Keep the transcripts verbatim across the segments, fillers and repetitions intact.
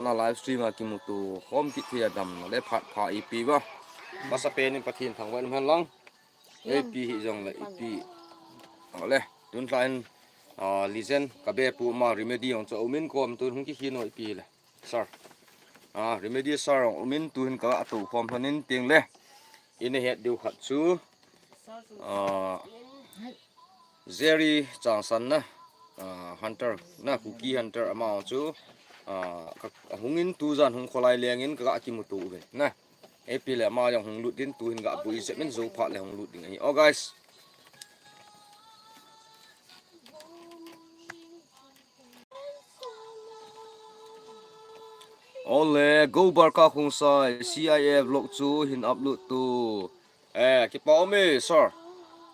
na live stream a kimuto khom kit thei a damna le phat pha ipi ba. Masapen in Pathen thangvah in um hen lang. Ipi hijongle ipi. Ole, tun lha in, ah, legend ka be pu ma Remedy jong chu um in kom tun hung kikhin u ipi le. Sir. Ah, Remedy sir jong um in tuhin ka tou khom lhon in ting le. Ina het diu khat chu. Ah, Jerry Changsan na, ah, Hunter na, Kuki Hunter ama chu, ah, ka, hung in tujan hung kholai leng in ka, ka kimuto uve na. Ipi le ama jong hung lut in tuhin ka bui jep in jou phat le hung lut ding ahi. Oh, guys. Ole, Go Barca Khongsai, C I A vlog chu hin upload to. Eh, kipa um e, sir.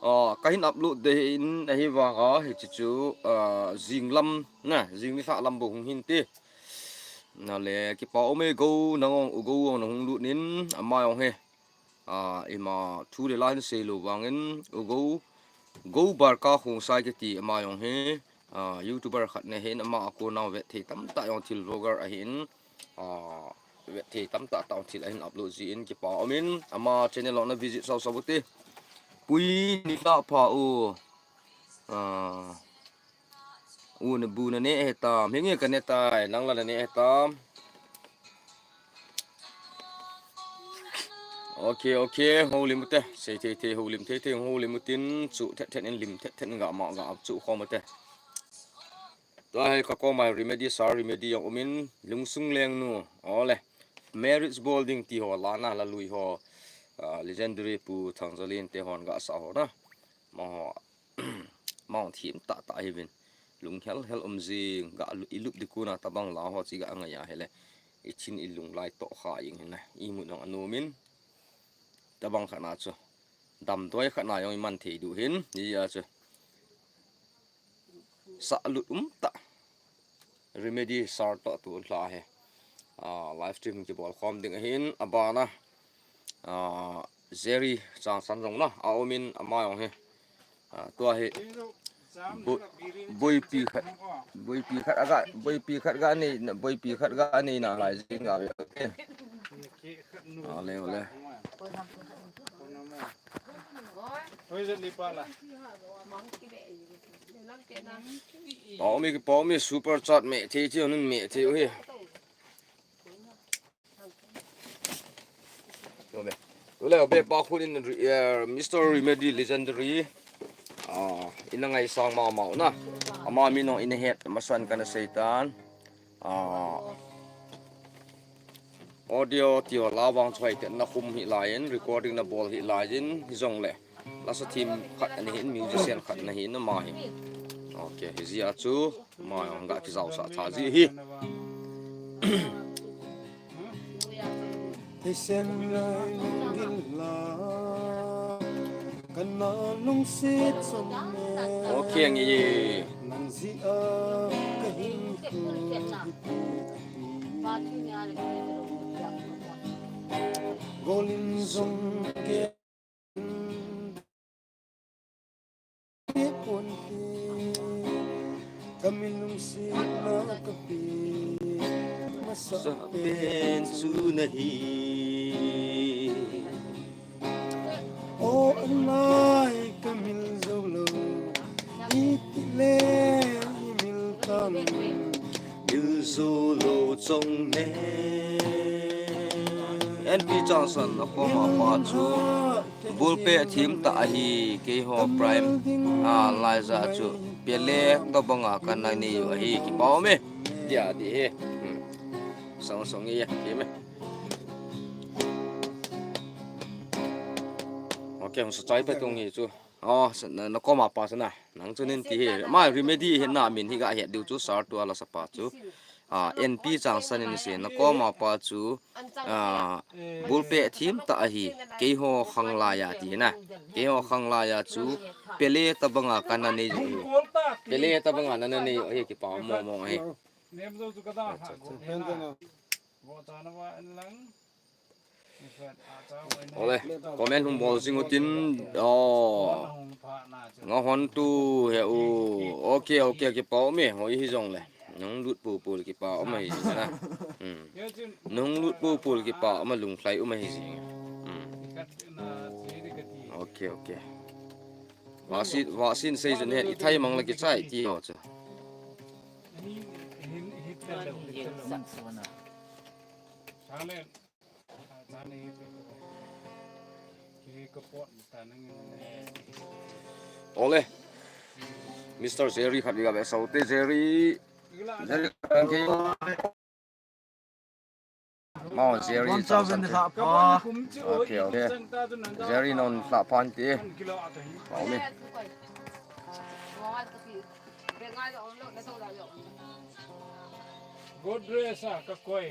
Ah, ka hin upload de in ahi vanga, hichi chu, ah, jing lam, na, jing ni lha lam bou hung hin ti. Na le, kipa um e, Go, nang jong, u Go jong nang hung lut nin, ama jong he. Ah, ima thu le la hin sei lou vangin, u Go, Go Barca Khongsai kiti ama jong he. Ah, YouTuber khat na hin ama a kona vet thei tamtah jong thil vlogger ahin, ah, vet thei tamtah tah thil ahin upload ji in kipa um in ama channel jong na visit sau sau te. Pui ni ta pha u. Ah, u na bu na ne he tam. Hinge ka ne tai, nang la na ne he tam. Ok, ok, houlim u te. Sei thei thei, houlim thei thei, houlim u tin, chu thet thet in lim thet thet in ga ma ga ap chu khom u te. Tua hi ka koma Remedy sir, Remedy jong um in, Lungsung Lengnu, ole. Marriage bol ding ti ho, la na la lui ho. Ah, legendary Pu Thangzalin te hon ga sa ho na. Ma ho, ma ho thim tah tah hi vin. Lung hel hel um jing, ga lu-, i lup di kuna tabang la ho chi ga ngai a hele. I chin i lung lai to kha jing hin na. I mu nong anu min. Tabang khat na chu. Dam doi khat na jong i man thei du hin. Ni a chu. Sa lut um ta. Remedy sir to tu hla he. Ah, live stream kibol khom ding ahin, abana. Ah, Jerry Changsan jong na, a um in ama jong he. Ah, tua hi. Bo-, boipi khat, boipi khat aga, boipi khat ga nei, boipi khat ga nei na lai jing ga ve. Okay. Ah, le, le. Pau mi, pau mi super chat me thei thei nun me thei u hi. Tule, be pa khun in, eh, Mister Remedy Legendary. Ah, ina ngai sang ma mau na. Ama mi no ina het masan kana seitan. Ah, audio ti ho la vang choi te na khum hi lai in, recording na bol hi lai in, hi jong le. Lasa team khat ana hin, musician khat ana hin, ama hi. Ok, hi jia chu, ama jong ga kijao sa tha ji hi. Thisen lai gin la, kana lungsit chom ne. Ok, ngi. Nang jia ka hin tu hi tu. Golin jong ke Ka min lungsetna ka pe masa pen chu nahi. O anai ka mil jou lou, iti le i mil tam. Mil jou lou chong ne. N P Changsan na khoma pa chu. Bulpe thim ta ahi, keiho Prime, a, laija chu Pele tobanga kana nei u ahi, kipa um e. Dia di he. Hmm. Song song e, thim e. Okay, hung sa chai pa tung hi chu. Oh, sa, na, na koma pa sa na. Nang chu nin ti hi. Ma Remedy hi na min hi ga het diu chu, sir tu ala sa pa chu. A, N P Changsan in se, na koma pa chu, a, bulpe thim ta ahi, keiho khang laia ti na. Keiho khang laia chu, Pele tabanga kana nei u. Pele tabanga nana nei u, hi kipa mo mo hi. Ole, comment hung bol jing utin, oh, nga hon tu he u, okay, okay, kipa um e, hoi hi jong le. Nahung lut popo le kipa um ahi jing na. Hmm. Nahung lut popo le kipa um a lunglhai um ahi jing. Hmm. Okay, okay. Vaccine, vaccine sei jun hen, i thai mang le kichai ti ho chu. Ole. Mister Jerry khat vei ga ve sau te, Jerry. Jerry khat vei. Mau Jerry chang san te. Okay, okay. Jerry non hla phan te. Mau ni. Godres a ka koi.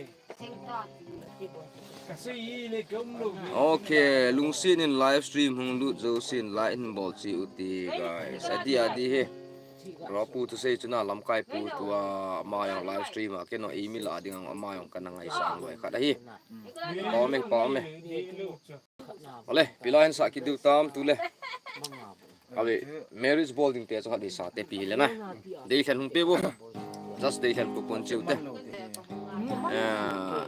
Okay, lungset in live stream hung lut jousen like hin bol cheh uvin te guys. Adi adi hi. Rapu thusei chun a lamkai pu tua ama jong live stream a kei jong eimi lah ding a ama jong kana ngaisang loi khat ahi. Pau me, pau me. Ole, pi la hin sa kit diu tam tu le. Ave, marriage bol ding te chu khat dei sa te pi le na. Dei khen hung pe bo. Just dei khen pu pon cheu te. Eh,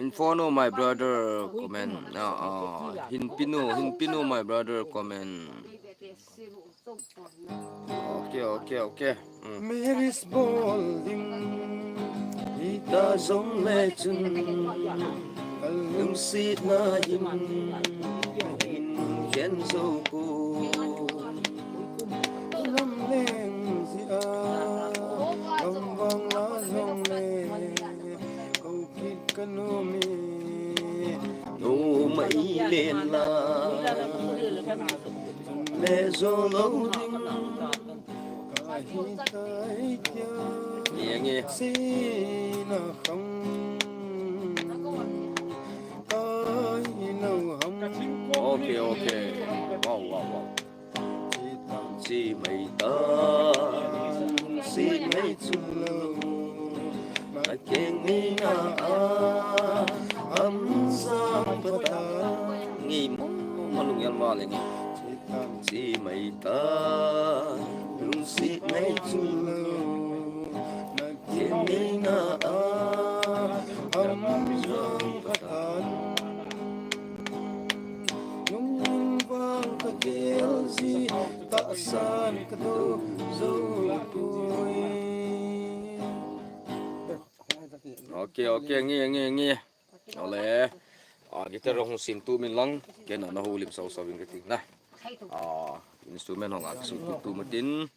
info no my brother comment. Ah, ah, hin pi no, hin pi no my brother comment. Okay, okay, okay. Mm. Marriage bol ding hita jong le chun, ka lungsetna hin, hin khen jou poi. Lam leng jeh a, lam vang la jong le, kou kit ka nom e. Nom mai len la, le jou lou ding. Nge, nge. Okay, okay. Wow, wow, wow. Chi mai ta, chi mai chu lo. Ma keng ni na a, am sa pa ta. Nge mo, ma lung yal ma le nge. Chi mai ta, lungset ngai chu lo, na keng ngai na a, am jong ka tan. Lungvang ka gel ji, tahsan ka do jou poi. Okay, okay, nge, nge, nge. Ole. A, guitar hung sim tu min lang, ken na houlim sau sau in ka ti na. A, instrument hung a sim tu tu matin.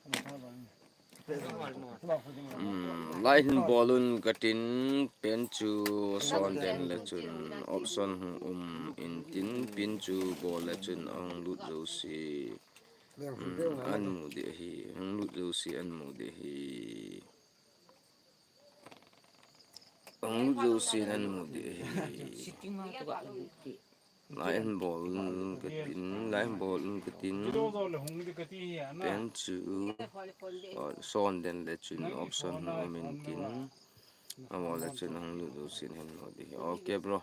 Hmm, light hin bol un ka tin, pen chu son den le chun option hung um in tin, pin chu bol le chun ahung lut jouse. Hmm, an mu ding ahi, ahung lut jouse an mu ding ahi. Ahung lut jousen an mu ding ahi. Light hin bol un ka tin, light hin bol un ka tin. Pen chu, o, son den le chun option hung um in tin. Abol le chun ahung lut jousen hin mu ding ahi. Okay, bro.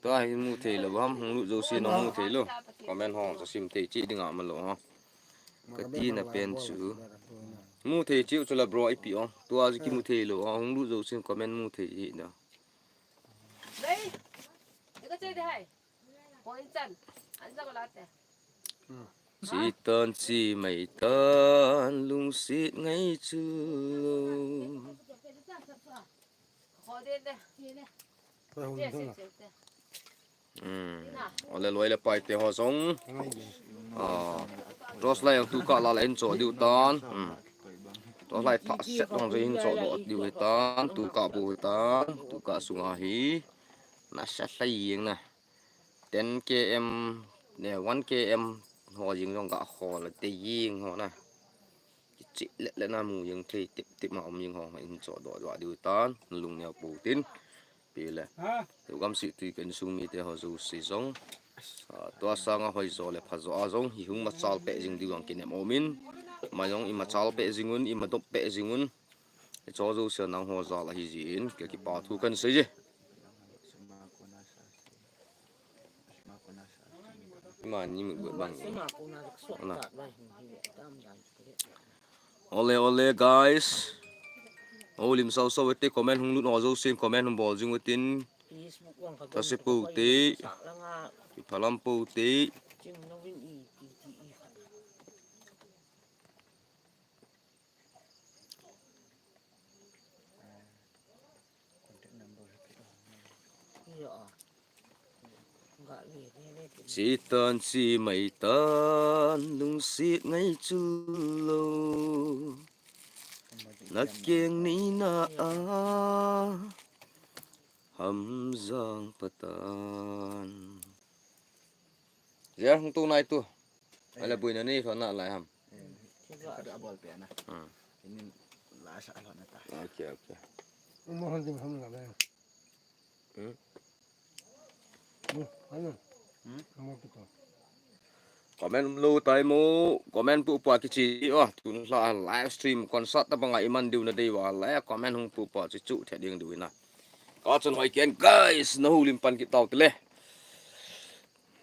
Tua hi mu thei lou ham, hung lut jousen hung mu thei lou. Comment hung sa sim thei cheh ding a man lou ha. Ka tina pen chu. Mu thei cheh u chu la bro ipi o. Tua chu kimu thei lou ha, hung lut jousen comment mu thei hi na. Nei. Ika che de hai. Ko in chan. An sa ko la te. Chi tan chi mai tan lungset ngai chu. Ko de de. Ko hung de. Hmm. Ole loi le pai te ho jong. Ah. Torch light ang tu ka la la in cho diu tan. Hmm. Torch light tha set ang jong in cho do diu hi tan. Tu ka bu hi tan. Tu ka sunga hi. Na sa lai yeng na. Ten K M, ne, one K M ho jing jong ga ho la te ying ho na. Kicheh le le na mu jing thei tip tip ma um jing ho in cho do do diu tan, lung neo pu tin. Pi le. Tu gam si tui ken sung mi te ho jouse jong. A, tua sanga hoi jo le pha jo a jong hi hung machal pe jing diu ang kinem um in. Ma jong i machal pe jing un, i madop pe jing un. I cho jouse nang ho jal ahi jin, ka kipa thu kan sei je. Ima ni mu bang. Na. Ole, ole, guys. Houlim sau sau ute, comment hung lut ho jousen comment hung bol jing utin. Thase pou te. Kiphalam pou te. Sitan si maitan lungsit ngai chu lo. Nakeng ni na a hamjang patan. Zia hung tu nai tu. Ala buina ni kho na lai ham. Kada bol pe na. Hmm. Inin la sa lo na ta. Okay, okay. Mo han ding ham la le. Hmm. Mo, ano. Hmm? Mo tu ko. Comment lo tai mo, comment pu pa kichi o, tun la live stream concert ta banga iman diu na dei va le, comment hung pu pa chi chu the ding diu ina. Ka chun hoi ken guys, na houlim pan kit tau te le.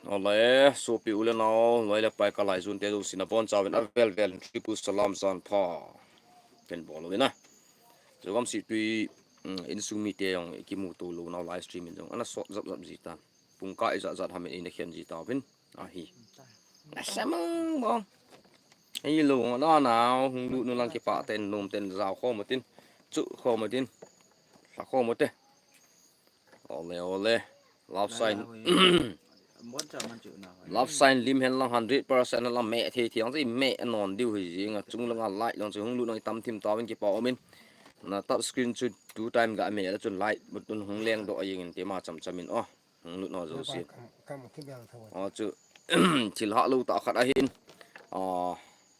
Ole, sopi u le nao, loi le pai ka lai jun te jouse na bon chauvin a vel vel in triple salam jan pha. Ken bol uvin a. Jogam si tui, mm, insung mite jong kimu to lo nau live stream in jong. Ana sot jap jap ji tan. Pung ka ijat jat ham in ina khen ji tauvin. Ahi. Na samang bong. Ei lo nga na nau, hung lut nu lang kipa ten, nom ten, jao khom utin. Chu khom utin. Hla khom ute. Ole, ole. Love sign. Love sign lim hen lang hundred percent hen lang meh thei thei ang chu i meh non diu hi jing a chung langa like long chu hung lut nang i tam thim tauvin kipa umin. Na touch screen chu two time ga meh la chun like button hung leng doh a jing in tima cham cham in o. Hung lut nau jouse. O chu thil hah lou tah khat ahin. A.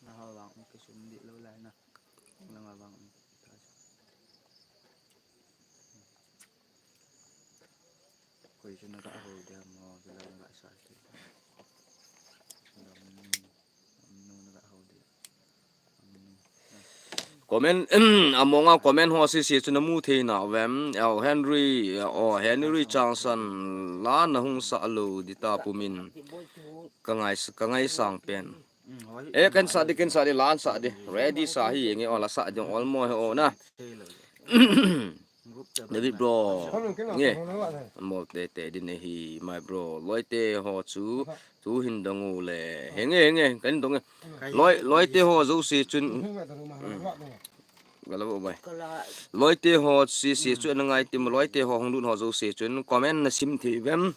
Na ha vang um kisum di lou lai na. Langa vang um. Koi chu na ga hol dia mo, chu la na ga sa chu. Gam nu, gam nu na ga hol dia. Gam nu. Comment, amonga comment ho sese chu na mu thei na vem, el Henry, o Henry Changsan la na hung sa lo di ta pumin ka ngai, ka ngai sang pen. E, ken sa di, ken sa di, lan sa di. Ready sa hi, nge o la sa di, ol mo he o na. David bro. Nge. Mo te te din hi, my bro. Loi te ho chu, tu hin dong u le. He nge, he nge, kan dong nge. Loi, loi te ho jouse chun. Galo bo bai. Loi te ho sese chu na ngai ti mo, loi te ho hung lut ho jouse chun. Comment na sim thei vem.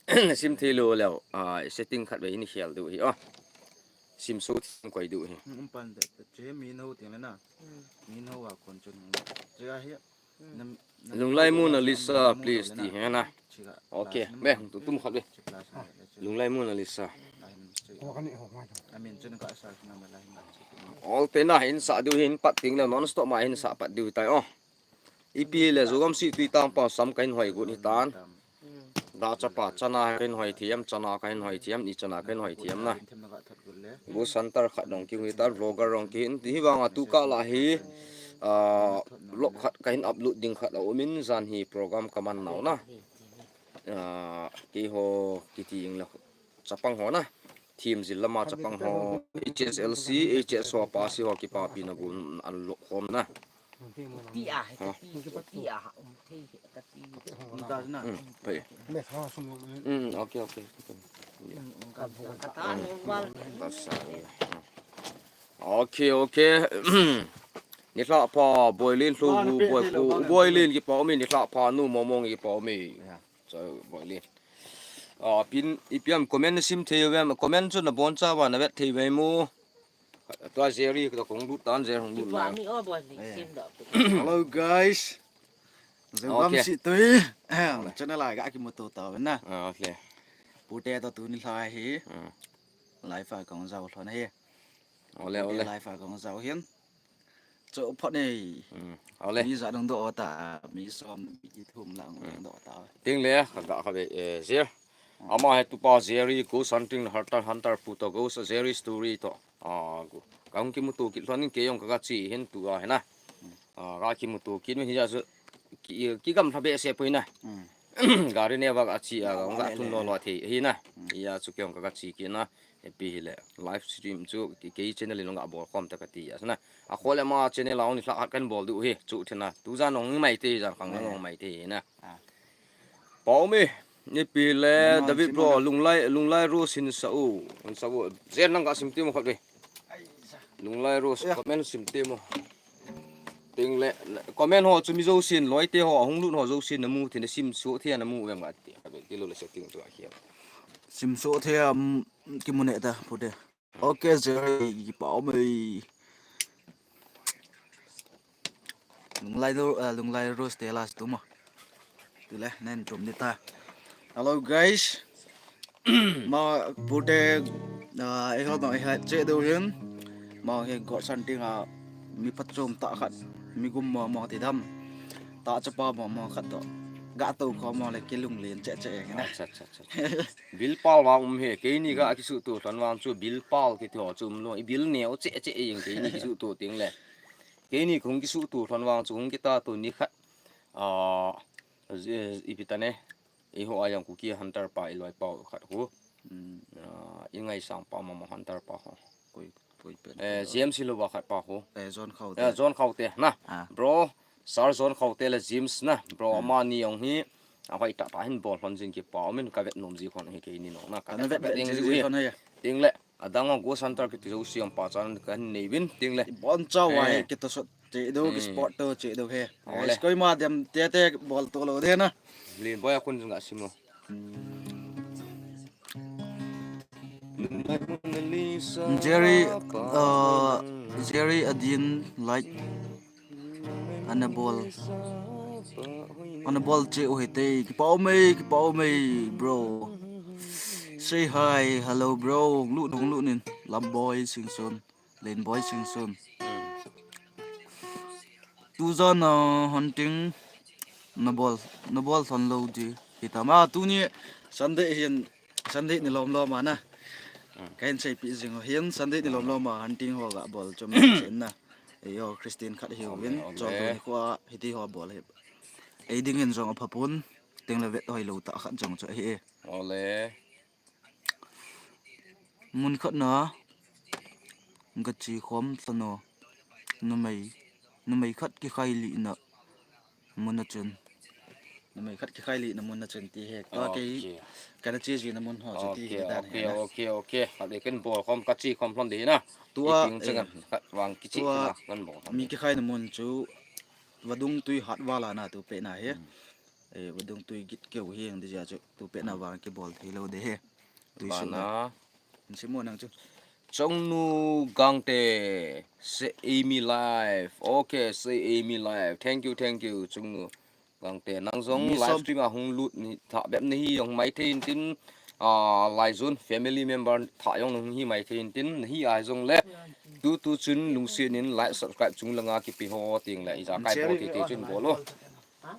Na sim thei lou leu, a, setting khat vei hin khel diu hi, o. Sim so thim koi diu hi. Um pan de, che mi no ting le na. Mi no wa kon chun. Che a hi. Lunglai Mona Lisa, please, ti he na. Okay, be, tu tum khat be. Lunglai Mona Lisa. Amin chun ka sa na ma la hin. Ol te na hin sa diu hin pat ting le non stop ma hin sa pat diu tai, o. Ipi le jogam si tui tang pa sam kahin hoi gun hitan. Da chapa chana kahin hoi thiam, chana kahin hoi thiam, ni chana kahin hoi thiam na. Gu santar khat dong ki hui tan, vlogger dong ki hin, hi vang a tu ka la hi, a, vlog khat kahin upload ding khat a umin jan hi program kaman nau na. A, ki ho kiti ing la. Chapang ho na. Team jil lama chapang ho. H S L C, H S ho pa si ho kipapi na gun an lok hom na. Ti a, ti, ti a, um, ti, ti. Hmm, okay, okay. Okay, okay. Ni hla pha, Boilin, Hlubu, Boipu, Boilin kipa umi, ni hla pha, Nu Momong kipa umi. Choi, boi le. A, pin, ipi ham comment na sim thei vem, comment chu na bon cha va na vet thei vem mo. Tua Jerry ka kong lut tan, Jerry hung lut la. Hello guys. Jogam si tui. Channel a ga kimu to ta na. A, okay. Pute to tu ni hla hi. Live a kong jao lhon hi. Ole, ole. Live a kong jao hin. Chu phot nei. Hmm. Ole. Mi ja dong do ta, mi som, mi thum lang dong do ta. Ting le, ka ga ka be, eh, Jer. Ama he tu pa Jerry, Ghost Hunting, Hunter, Hunter pu to, Ghost Jerry story to. A, gu. Ka hung kimu to kit lhon in kei jong ka ga chi hin tu a hina. A, ga kimu to kit mi hi ja su ki, ki gam lha be se pui na. Gari ne va ka chi a, ka hung ga thun lo lo thei hi na. Hia chu kei jong ka, ka chi kit na. Ipi hile live stream chu kei, kei channel in jong ga bol khom ta kati a. Sana. A khole ama channel a jong ni lha khat kan bol diu hi. Chu thina. Tujan jong mai te, jan khang jong mai te na. Paomi, ipi le David bro, Lunglai, Lunglai Rose hin sa u. Hin sa u. Jen nang ka sim ti mo khat ve. Lunglai Rose, comment sim ti mo. Ting le, comment ho chu mi jousen, loite ho, ahung lut ho jousen, namu thei, nasim soh thei, namu vem nga ti. Ka be ti lo le setting chu a hiam. Sim soh thei a, um, kimu ne ta, pu de. Ok, Jerry, Paomi. Lunglai Ro-, ah, Lunglai Rose te last tu mo. Tule, nen tum ni ta. Hello, guys. Ma, pu te, ah, eiho bang eiho che diu hin. Ma hi God's Hunting a mi phachom tah khat. Mi gum mo mo ti dam. Tah chapa mo mo khat to. Ga to kho mo le kilunglen che che na. Acha, acha, acha. Bil pal vang um he, keini ga kisuhto lhon vang chu bil pal kiti ho chu um lou. I bil neo che che jeng keini kisuhto teng le. Keini kong kisuhto lhon vang chu hung kita to ni khat. Ah, ipi ta ne. Eiho a jong Kuki Hunter pa i loi pa khat ho. Hmm. Ah, i ngaisang pa mama Hunter pa ho. Koi, koi pen. Eh, James hi lou va khat pa ho. Eh, John Khaute. Eh, John Khaute, na. Ah. Bro, Sir John Khaute le James na. Bro, hmm, amani jong hi. A hoi ta ta hin bol lhon jing kipa. Amin ka vet nom ji khon hi keini no na. Ka vet, vet jing ji khon hi. Ting le. Adang a God's Hunter kiti jouse jong pachan kahin nei uvin ting le. Bon chau a he, eh, kito sot che diu, hmm, ki sport to che diu he. Ole. Koi ma dem te te bol to lou de na. Lin boy a kun jing a sim o. Jerry, uh, Jerry adin like. Ana bol. Ana bol che u hite. Kipa um e, kipa um e, bro. Say hi, hello, bro. Lut hung lut in. Lam boy, Singson. Len boy, Singson. Tujan, uh, hunting. Na bol, na bol san lo ji. Hita ma, tuni Sunday hin Sunday ni lom lom a na. Hmm. Kahin seipi jing u hin Sunday ni lom lom a hunting ho ga bol chom chen na. Eiho Christian khat hi uvin, ole, ole, chom tu ni kho a hiti ho bol hi. Ei ding in jong apha pon, ting le vet hoi lou tah khat jong chu ahi e. Ole. Mun khat na, ga chi khom sa no. Numei, numei khat kikhai li na. Mun a chun. Numei khat kikhai li na mun a chun ti he. Ka kei, okay, kana che ji na mun ho chu ti he dan he na. Okay, okay, okay. Ka le ken bol khom ka chi khom lhon de na. Tua, ipi chang, eh, khat vang kichi tua na kan bol khom. Mi kikhai na mun chu vadung tui hat vala na tu pe na he. Hmm. Eh, vadung tui git keu hi ang de ja chu tu pe na, hmm, vang kibol thei lou de he. Tui su na. Bana. Chongnu Gangte, say Amy live. Okay, say Amy live. Thank you, thank you, Chongnu Gangte. Nang jong live stream a hung lut ni tha bep ni hi jong mai thei in tin, ah, lai jun family member tha jong hung hi mai thei in tin, ni hi ai jong le. Tu tu chun lungset in like, subscribe chung langa kipe ho ting le ija kai ho ti ti chun bol o.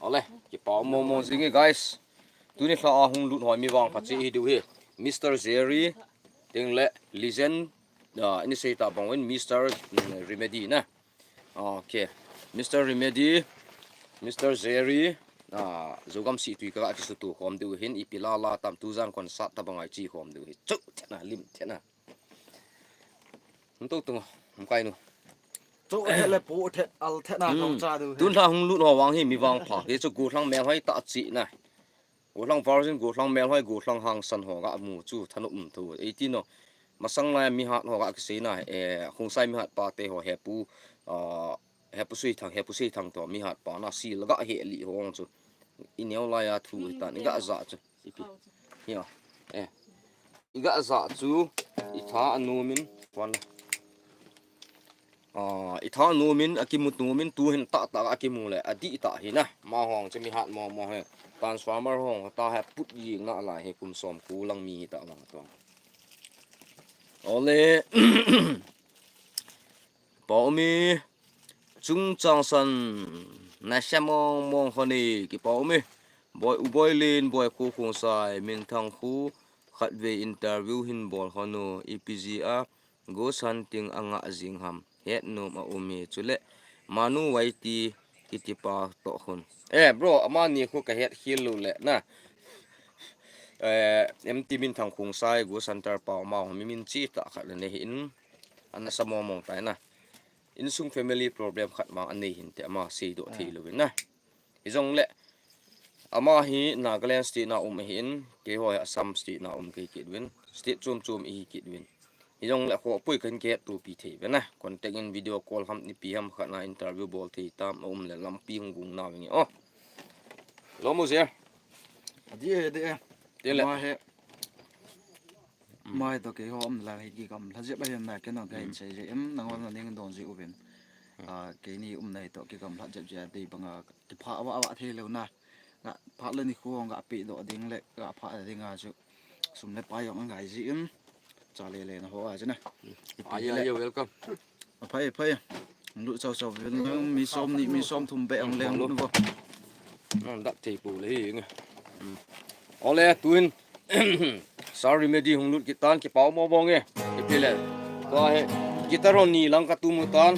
Ole, kipa mo mo jing e, guys. Tuni lha a hung lut hoi mi vangpha che hi diu hi. Mister Jerry, ting le legend, ah, ini sei ta bang win Mister Remedy na. Okay. Mister Remedy, Mister Jerry, ah, Zogam si tui ka kisutu khom diu hin ipi la la tam tu jang kon sat ta bang ai chi khom diu hi. Chu, thena, lim, thena. Hung to tung, hung kai nu. Chu, he le pu, the, al, the na, hmm, thong cha du, he. Tun lha hung lut ho vang hi mi vangpha. Hi chu Gollhang melhoi ta chi na. Gollhang virgin, Gollhang melhoi, Gollhang hangsan ho ga mu chu thanop um thu. Ei ti no. Masang lai mi hat ho ga kisei na, eh, Khongsai mi hat pa te ho hepu, ah, hepu Seithang, hepu Seithang to mi hat pa na sil ga he li ho chu. I neo lai a thu hi ta ni ga ja chu. Ipi. Hia. Eh. I ga ja chu, i tha a nom in, wan. Ah, i tha a nom in, a kimu nom in, tu hin tah tah a kimu le, a dih tah hi na. Ma hong che mi hat mo mo he. Transformer hong ta he put ying na lai he kum som ku lang mi hi ta lang to. Ole. Paomi. Chungchang san, na sia mong mong hon e, kipa um e. Boi, u Boilin, Boi khu Khongsai, minthang khu khatvei interview hin bol hon o, ipi jeh a Ghost Hunting a ngah jing ham, het nom a um e, chule Manu Y T kiti pa toh khun. Eh, bro, amani khu ka het khel lou le, na. Eh, M T Minthang Khongsai, Ghost Hunter pa, ama ho mi min chi tah khat le nei hin. Ana sa mong mong tai na. Insung family problem khat ma anei hin te ama seidoh thei lo vin na. Hijong le ama hi Nagaland state na um ahin, keiho hi Assam state na um kei kit vin. State chom chom ihi kit vin. Hijong le kho pui kan ke tu pi thei vin na. Contact in video call ham ni pi ham khat na interview bol thei tam um le lampi hung gung na vin. Oh. Lo mo sir. Adi e, adi e. Tile. Ama he. Mai to keiho um la hi kigamla jep ahin na, kei nang kahin sei jeh in, nangho na ning don ji uvin. Ah, keini um na hi to kigamla jep jeh a dei banga, kipha ava ava thei lou na. Nga pha le ni khu nga pe doh ding le, nga pha ding a chu. Sum le pai jong angai ji in. Cha le le na ho a chu na. Ipi Ayo, le. Ayo, welcome. Aphai, aphai. Lut chau chau vel nang mi som ni, mi som thum be ang leng lut vo. Nang dak thei pu le hi nge. Hmm. Ole, tuin. Sir Remedy hung lut kit tan, kipa um mo bong e. Ipi le. Tua he. Guitar hon ni lang ka tu mu tan.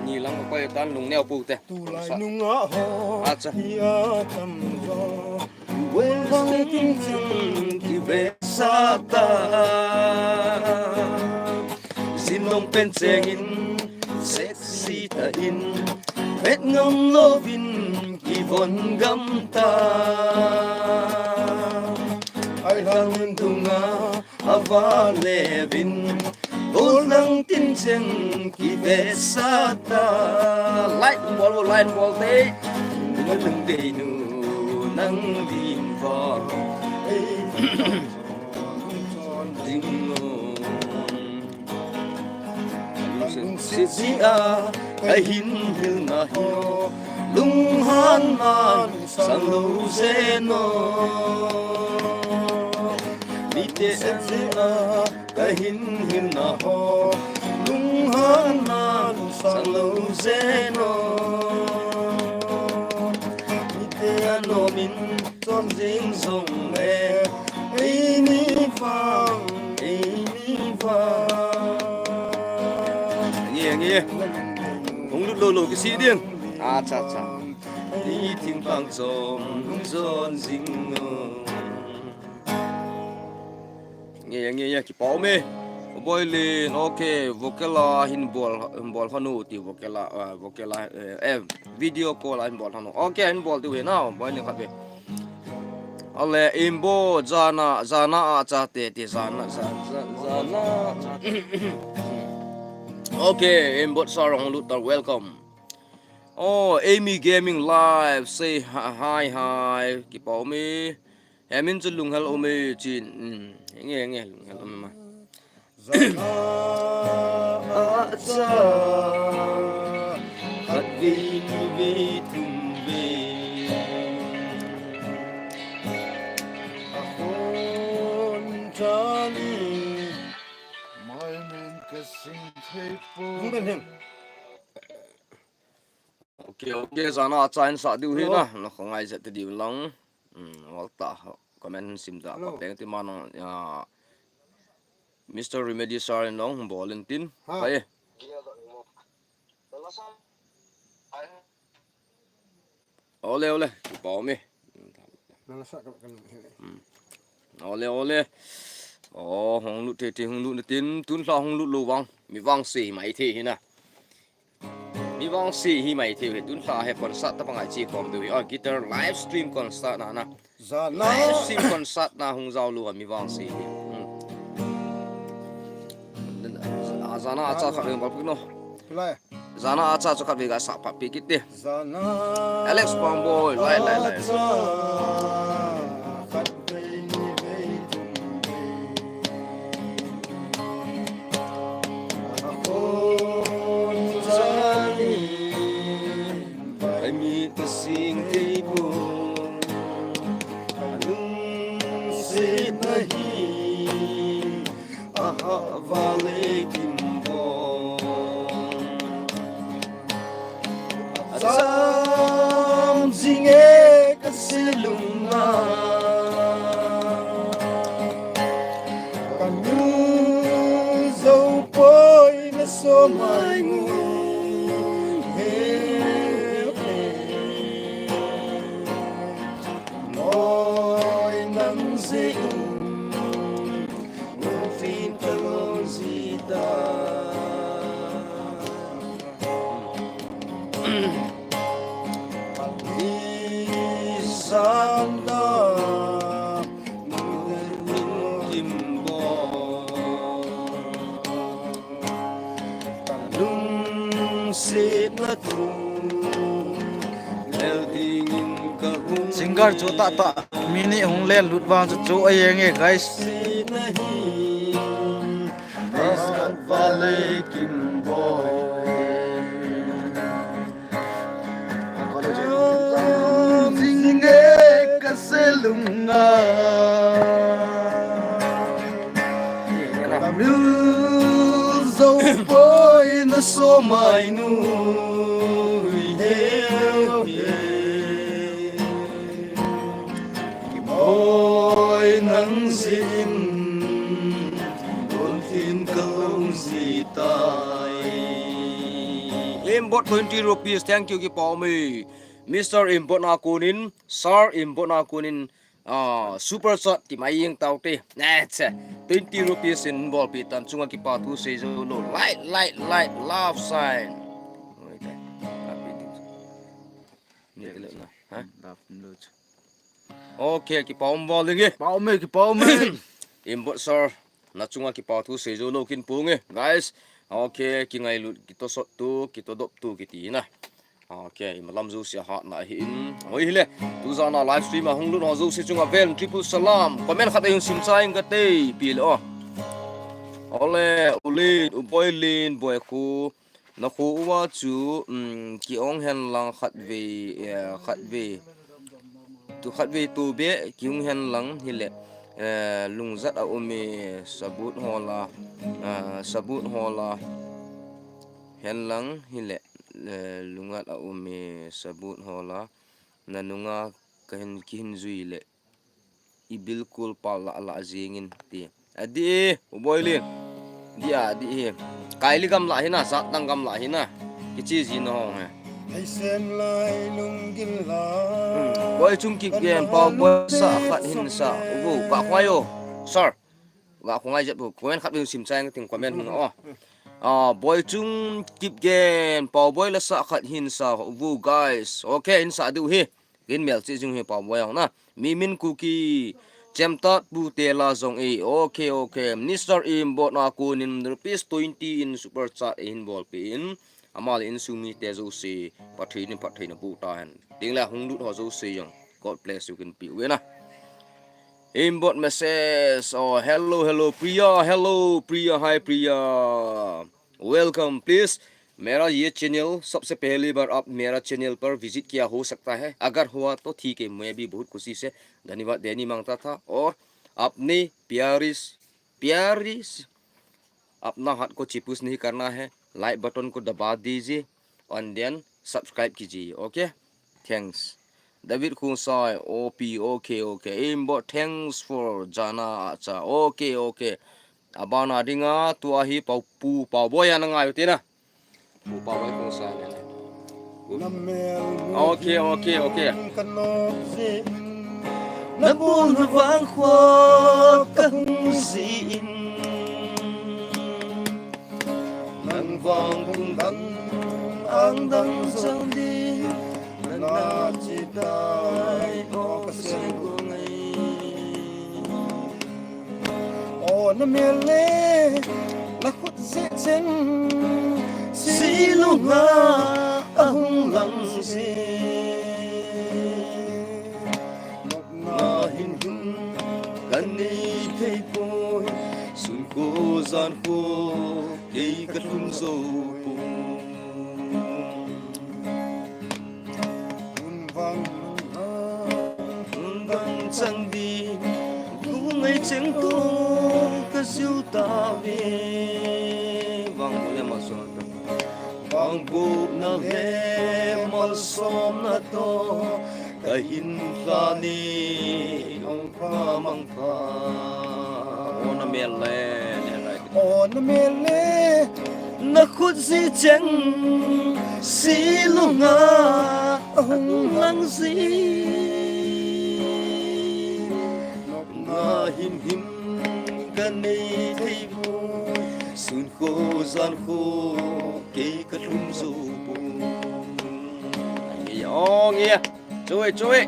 Ni lang ka koi tan, lung neo pu te. Tulai nunga ho. Acha. Ia tam jo. Wen vang ting ting ki ve sa ta. Jin long pen cheng in, sexy ta in, vet ngam lovin, kivon gam ta. Ai lang dunga, ava levin, bol nang tin cheng, kive sa ta. Light bol, light bol te. Nang dei nu, nang vin va. Ding lo. Lungset jeh a, kahin hilna hi o, lunghanna sang lou jeh in o. Mite jeh a, kahin hilna ho, lunghanna sang lou jeh in o. Mite a nom in chon jing jong le, eini vang, eini vang. Nge, nge. Hung lut lou lou kisih ding. Acha, acha. Ni thing pang chom, hung jon jing o. Nge, nge, nge, kipa um e. Boilin, okay, vocal a hin bol, hin bol hon u ti vocal a, ah, vocal a, eh, eh, video call a hin bol hon u. Okay, hin bol diu hi na, Boilin khat ve. Ale, Imbo, jana, jana a cha te, te, jana, ja-, ja-, jana. Okay, Imbo Sarong Lutar, welcome. Oh, Amy Gaming Live, say hi, hi, hi. Kipa um e. Hemin chu lunghel um e chin. Hmm. Nge, nge, lunghel um e ma. Jana a cha, khat ve ni ve thum ve. A khon cha ni. Mai men ka sing thei po. Hung ben hen. Okay, okay, jana a cha hin sa diu hi na, na kho ngai jat diu lang. Hmm, wal ta, comment sim da, pa peng ti ma nang, ya, Mister Remedy Sir in nong bol in tin. Ha. Pai. Ole, ole, pa mi. Nang sa ka, ka, Hmm. Ole, ole. Oh, hung lut te, te hung lut tin, tun lha hung lut lou vang. Mi vang si mai the hi na. Mi vang si hi mai the hi, tun lha he concert ta pangai chi khom tu hi. Oh, guitar live stream concert na na. Jana. Live stream concert na hung jao lou a mi vang si hi. Hmm. Ah, jana a cha khat veng bal pik no. Lai. Jana a cha chu khat vei ga sa pa pi kit te. Jana Alex Pamboy, lai, lai, lai. A cha khat vei ni vei thum vei. A khon cha ni, pai mi ta sing thei po. A lungset na hi. Aha vale kim bol. A cham jing e ka se lung a. Ka nu zo poi na so mai ngu he he. Moi nang jing Santa, Mudanin Kimbo, Kalung Sitna Tu, Lel Dingin Kahung. Singer chu tah tah, mi ni hung len lut vang chu chu a yeng e, guys. Sitna Hi, Vale Kimbo. Zinge kaselunga. Kamil zo poi na so mai nu. He, he. Kiboi nang zin. Bun tin kalung zitai. Aimbot twenty rupees, thank you, kipa um e. Mister Aimbot na kunin, Sir Aimbot na kunin, ah, super chat ti mai yeng tau te. Nah, che. Twenty rupees in bolpi tan chunga kipa thu sei zo lo. Like, like, like, love sign. Oi, te. Happy to. Ni te le na. Ha? Love lo. Okay, kipa um bol ding e. Kipa um e, kipa um e. Aimbot sir, na chunga kipa thu sei zo lo kin pung e, guys. Okay, kingailut, kitosot tu, kitodop tu, kiti na. Okay, imalam jouse a hatna ahin. Hoi hile, tu jana live stream a hung lut ho jouse chunga vel triple salam. Comment khat a hin sim chai ing kate, pi le o. Ole, u Lin, u Boilin, Boikhu. Na khu uva chu, um, ki-ong hen lang khatvei, eh, khatvei. Tu khatvei tu be ki-ong hen lang hile, eh, lungjat a um e, sabut ho la, eh, sabut ho la. Hen lang hile, eh, lungjat a um e, sabut ho la. Na nunga ka hin, kihin jui le. I bilkul pal la la jingin ti. Adi, u Boilin. Dia, di hi. Kaili gamla hina, Satdang gamla hina. Kichi ji no he. Aisen lai lunggil la. Hmm. Boichung Kipgen, Paoboi sa khat hin sa. Ubu, ka khwai o. Sir. Ka khwai jep bu. Comment khat bu sim chai ting comment hung o. Ah, Boichung Kipgen, Paoboi la sa khat hin sa. Ubu, guys. Okay, hin sa diu hi. Kin mel chi jing hi Paoboi ang na. Mi min Kuki. Chemtat bu te la jong e. Okay, okay. Mister Aimbot na kunin rupees twenty in super chat e hin bolpi in. Ama le insung mite jouse. Pathen in phattheina bu ta hen. Ting le hung lut ho jouse jong. God bless you kin pi u na. Aimbot message. Oh, hello, hello, Priya. Hello, Priya. Hi, Priya. Welcome, please. मेरा ये चैनल सबसे पहली बार आप मेरा चैनल पर विजिट किया हो सकता है। अगर हुआ तो ठीक है, मैं भी बहुत खुशी से धन्यवाद देने मांगता था। और अपने प्यारी, प्यारी, अपना हाथ को चिपुस नहीं करना है, लाइक बटन को दबा दीजिए and then सब्सक्राइब कीजिए, okay? Thanks. David Khosai, O P, okay, okay. Aimbot, thanks for jana acha. Okay, okay. Abana dinga tua hi Pau, Pu Paoboi ana ngai u te na. Pu Paoboi Khosai le. Okay, okay, okay. Na bul na vang khua ka hung ji in. Nang vang bung dang ang dang jang di. Na chi tai o ka sei ko ngai. O na mel le na khut se chen si lunga a hung lang si. Nopna hin hun kan nei thei poi, sun ko jan ko kei ka lhung zo poi. Hun vang hun vang chang di, lungai cheng to ka jiu ta ve. Vang bu le malsomna to. Vang bu na le malsomna to. Ka hin tla ni nong pha mang pha. O na mel le, ne lai. O na mel le, na khut ji cheng, si lunga, a hung lang ji. Nopna him him ka nei thei poi, sun ko jan ko, kei ka lhung zo poi. Nge, o nge. Chui, chui.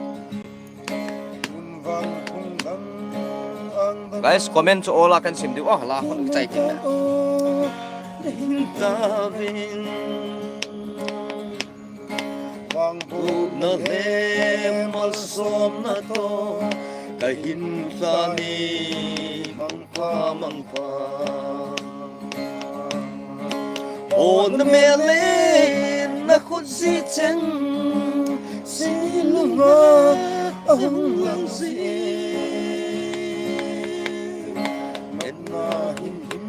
Guys, comment chu all a kan sim diu. Oh, la hon chai tin. Vangbohna le malsomna toh kahin lhani mangpha mangpha. O na mel le na khut ji cheng, si lunga ahung lang ji. Metna hin hin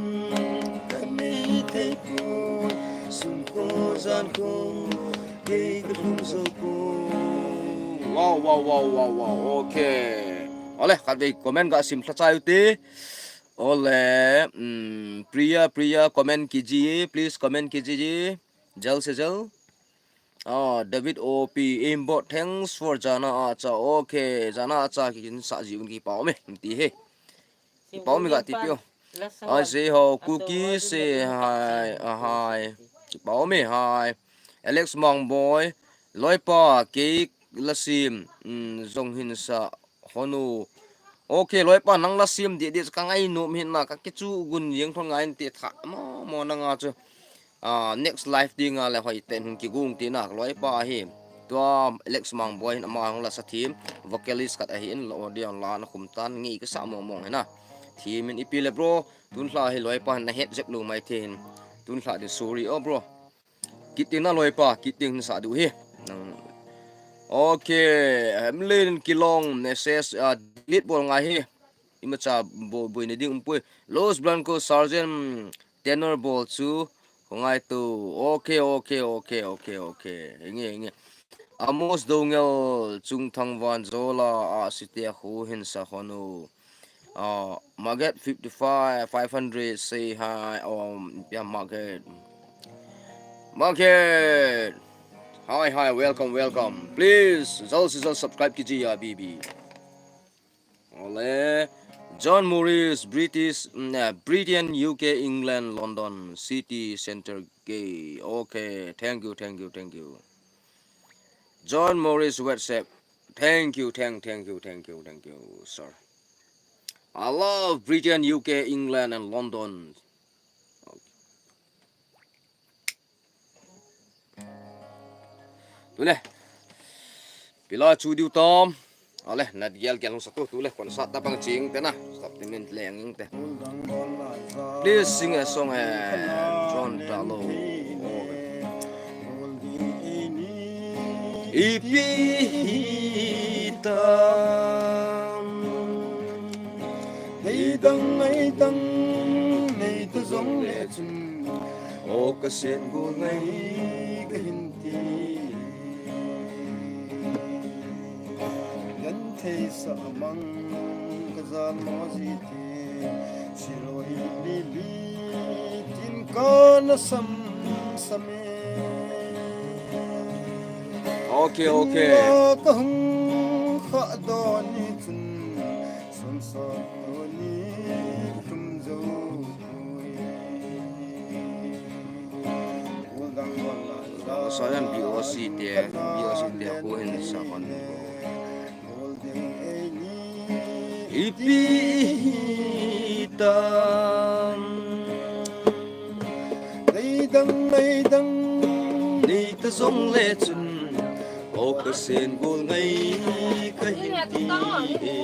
ka nei thei poi, sum ko jan ko, kei ka lung jo ko. Wow, wow, wow, wow, wow. Okay. Ole, khatvei comment ga sim lha chai u te. Ole, mm, Priya, Priya, comment kijiye, please comment kijiye. Jal se jal. Ah, David O P, aimbot, thanks for jana acha. Okay, jana acha kihin sa ji un, kipa um e, ti he. Kipa um e ga ti pio. Ai, sei ho, Kuki, sei hi, ah, hi. Kipa um e, hi. Alex Mangboi, loipa, kei la sim, mm, jong hin sa, Honu. Okay, loipa, nang la sim deh deh chu ka ngainom hin na, ka kichu gun jeng thon ngai inte tha mo mo nanga chu. Ah, next live dinga le hoi ten hung kigung tina, loipa hi. Tua Alex Mangboi hin ama hung la sa thim, vocalist khat ahi in, lo dia la na khum tan, ngei ka sa mong mong hina. Thim in ipi le bro, tun lha hi loipa na het jep lo mai the hin. Tun lha din sorry o bro. Kiting na loipa, kiting sa du hi. Nang. Okay, Hamlin Kilong message, ah, delete bol ngai hi. Imacha bo-, boina ding umpoi. Los Blanco Sergeant Tenor bol chu. Ko ngai tu. Okay, okay, okay, okay, okay. Inge, inge. Amos Dongel Chungthang Van Zola a sitia khu hin sa khonu. Uh, Market fifty-five, five hundred, say hi. Um, yeah, Market. Market. Hi, hi, welcome, welcome. Please, jal se jal subscribe kijiye, B B. Ole. John Morris, British, mm, uh, Britain, U K, England, London, City Center Gay. Okay, thank you, thank you, thank you. John Morris WhatsApp. Thank you, thank, thank you, thank you, thank you, sir. I love Britain, U K, England, and London. Okay. Tule. Pila chu diu tam. Ale, nat gel gel hung sa tu, tule, kon sa ta bang ching te na. Stop te min leng ing te. Please sing a song, eh, John Talo. Ipi hitam. Nei dang, nei dang, nei ta jong le chun. O ka sen gol ngai ka hin ti. Genthei sa mang ka jal mo ji ti. Siroi li li tin ka na sam sam e. Okay, okay. Ka hung kha do ni chun. Sun sa do ni tum jo. Sayan B O C te, B O C te ko hin sa kon. Ipi hitam. Nei dang, nei dang, nei ta jong le chun. O ka sen gol ngai ka hin ti e.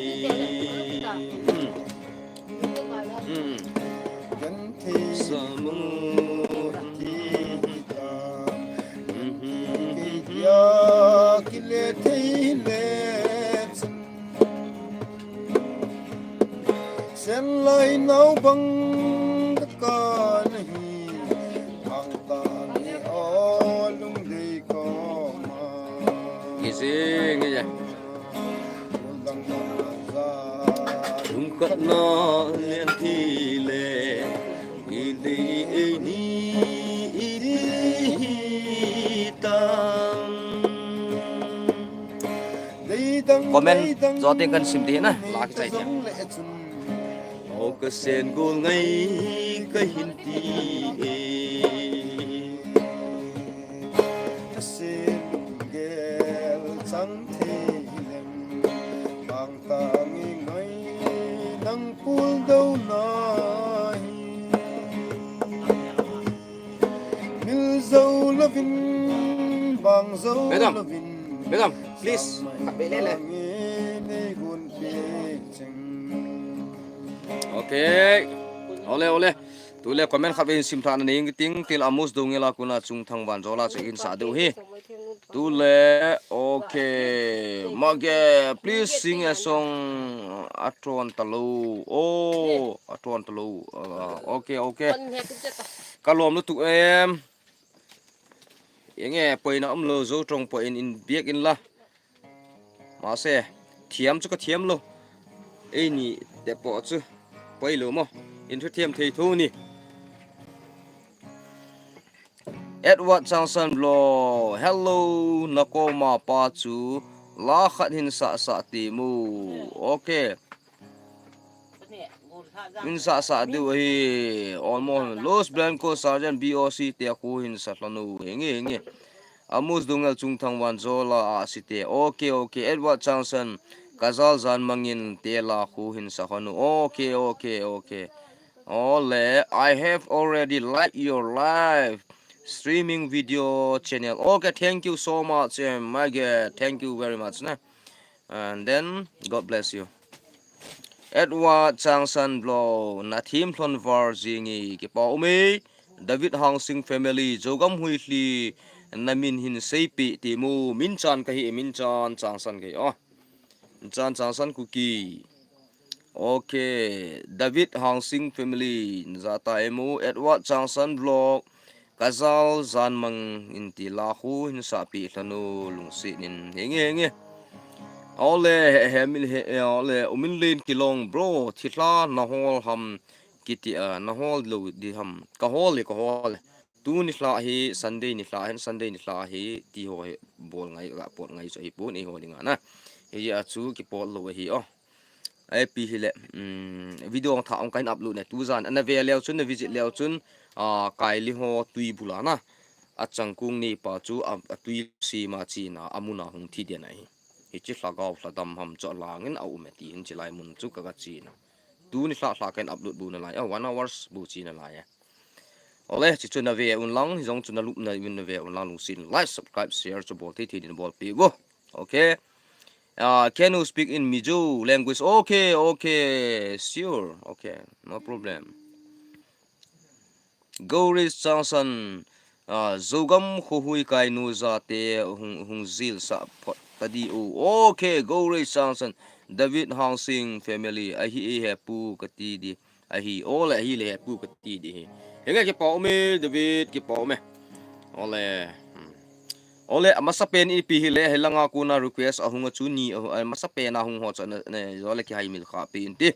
Hmm. Samu. Hmm. Kei dia kile thei le chun. Sen lai nau bang ka ka nahi. Ang ta ni o lung dei ko ma. Ngi sing ngi ya. Lungkhat na lian ti le, i dei ei ni i dei hi tam. Comment jo teng kan sim te na, la ki chai te. O ka sen gol ngai ka hin ti e. Ka sen gel chang thei leng, bang ta ngi ngai nang pul Madam, madam, please. Okay. Ole, ole. Tule comment khat vei sim thana nei ting til Amos Doungel a kona Chungthang Vanzol a chu hin sa diu hi. Tule, okay. Mage, please sing a song. Atron talo. Oh, atron talo. Ah, okay, okay. Kalom lutuk em. Enge, poina umlou, Zotong poi in, in biak in la. Mase, thiam chu ka thiam lou. Eini te po chu poi lou mo. In thu thiam thei thu ni. Edward Changsan Vlog. Hello, nakoma pa chu la khat hin sa sa ti mu. Okay. Min sa sa diu ahi. Almost Los Blancos Sergeant B O C te khu hin sa lhon u. Hinge, hinge. Amos Doungel Chungthang Vanzol a si te. Okay, okay. Edward Changsan, Kazal Jan Mangin te la khu hin sa lhon u. Okay, okay, okay. Ole, I have already liked your live streaming video channel. Okay, thank you so much, eh, Mage. Thank you very much, na. And then, God bless you. Edward Changsan Vlog, na thim lhon var jingi, kipa ume, David Hangsing family, Zogam Huihli, na min hin seipi ti mu, min chan kahi, min chan Changsan kahi, oh. Min chan Changsan Kuki. Okay, David Hangsing family, na ja ta emu, Edward Changsan Vlog, Kazal Jan Mangin ti la khu hin sa pi lhon u lungset in. Hinge, hinge. Ole, he, he, min he, he, ole, umin len kilong, bro, thilha na hol ham kiti a, na hol lou di ham. Ka hol e, ka hol e. Tuni lha hi, Sunday ni lha hin, Sunday ni lha hi, ti ho hi, bol ngai, ga pot ngai chu hi pon, eiho dinga na. Hijeh a chu, kipot lou ahi, oh. Ipi hile, um, video tha ong kahin upload ne, tujan, ana ve leu chun, na visit leu chun, ah, Kaili ho tui bula na. Achangkung ni pa chu, a, atui sima china, amun a hung thi den ahi. Hichi lhagao, lhadam ham chu alangin a um e ti hin chilai mun chu ka ga china. Tuni lha lha kahin upload bu nalai, ah, one hours bu chi nalai e. Ole, chi chu na ve un lang, jong chu na lup na un na ve un lang lungset in like, subscribe, share chu bol thei thei din bol pi vo. Okay. Uh, can you speak in Mizo language? Okay, okay, sure. Okay, no problem. Gauri Changsan, uh, Zogam Khohui Kainu jate hung, hung jil sa phot ta di u. Okay, Gauri Changsan, David Hangsing family, ahi e he pu kati di. Ahi, ole, ahi le, pu kati di hi. Hinge kipa ume, David, kipa ume. Ole. Hmm. Ole, amasa pen ipi hile, hilanga kona request ahung a chu ni, ah, amasa pen ahung ho chu na, na, ole kihai mil kha pi in ti.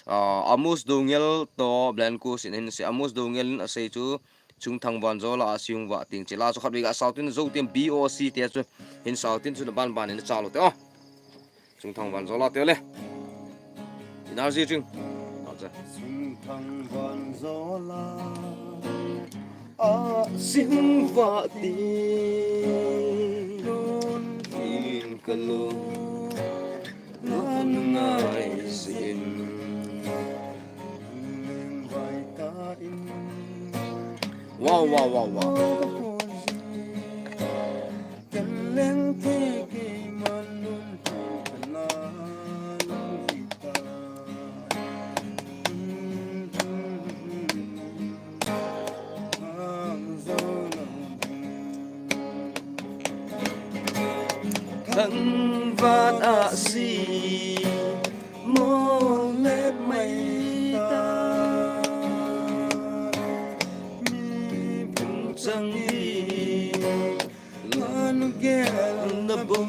Ah, Amos Doungel to Blancos in hin sei, Amos Doungel in asei chu Chungthang Vanzol a si hung va ting chi la chu khat vei ga sau tin zo tin B O C te chu hin sau tin chu na ban ban in cha lou te, oh. Chungthang Vanzol a te le. Energy ching. Chungthang Vanzol a si hung va ti. Lun in ka lung, lun ngai sin. Wow, wow, wow, wow. Thangvah a si mo le mai ta, mi phung chang hi. Lanu gel na bou,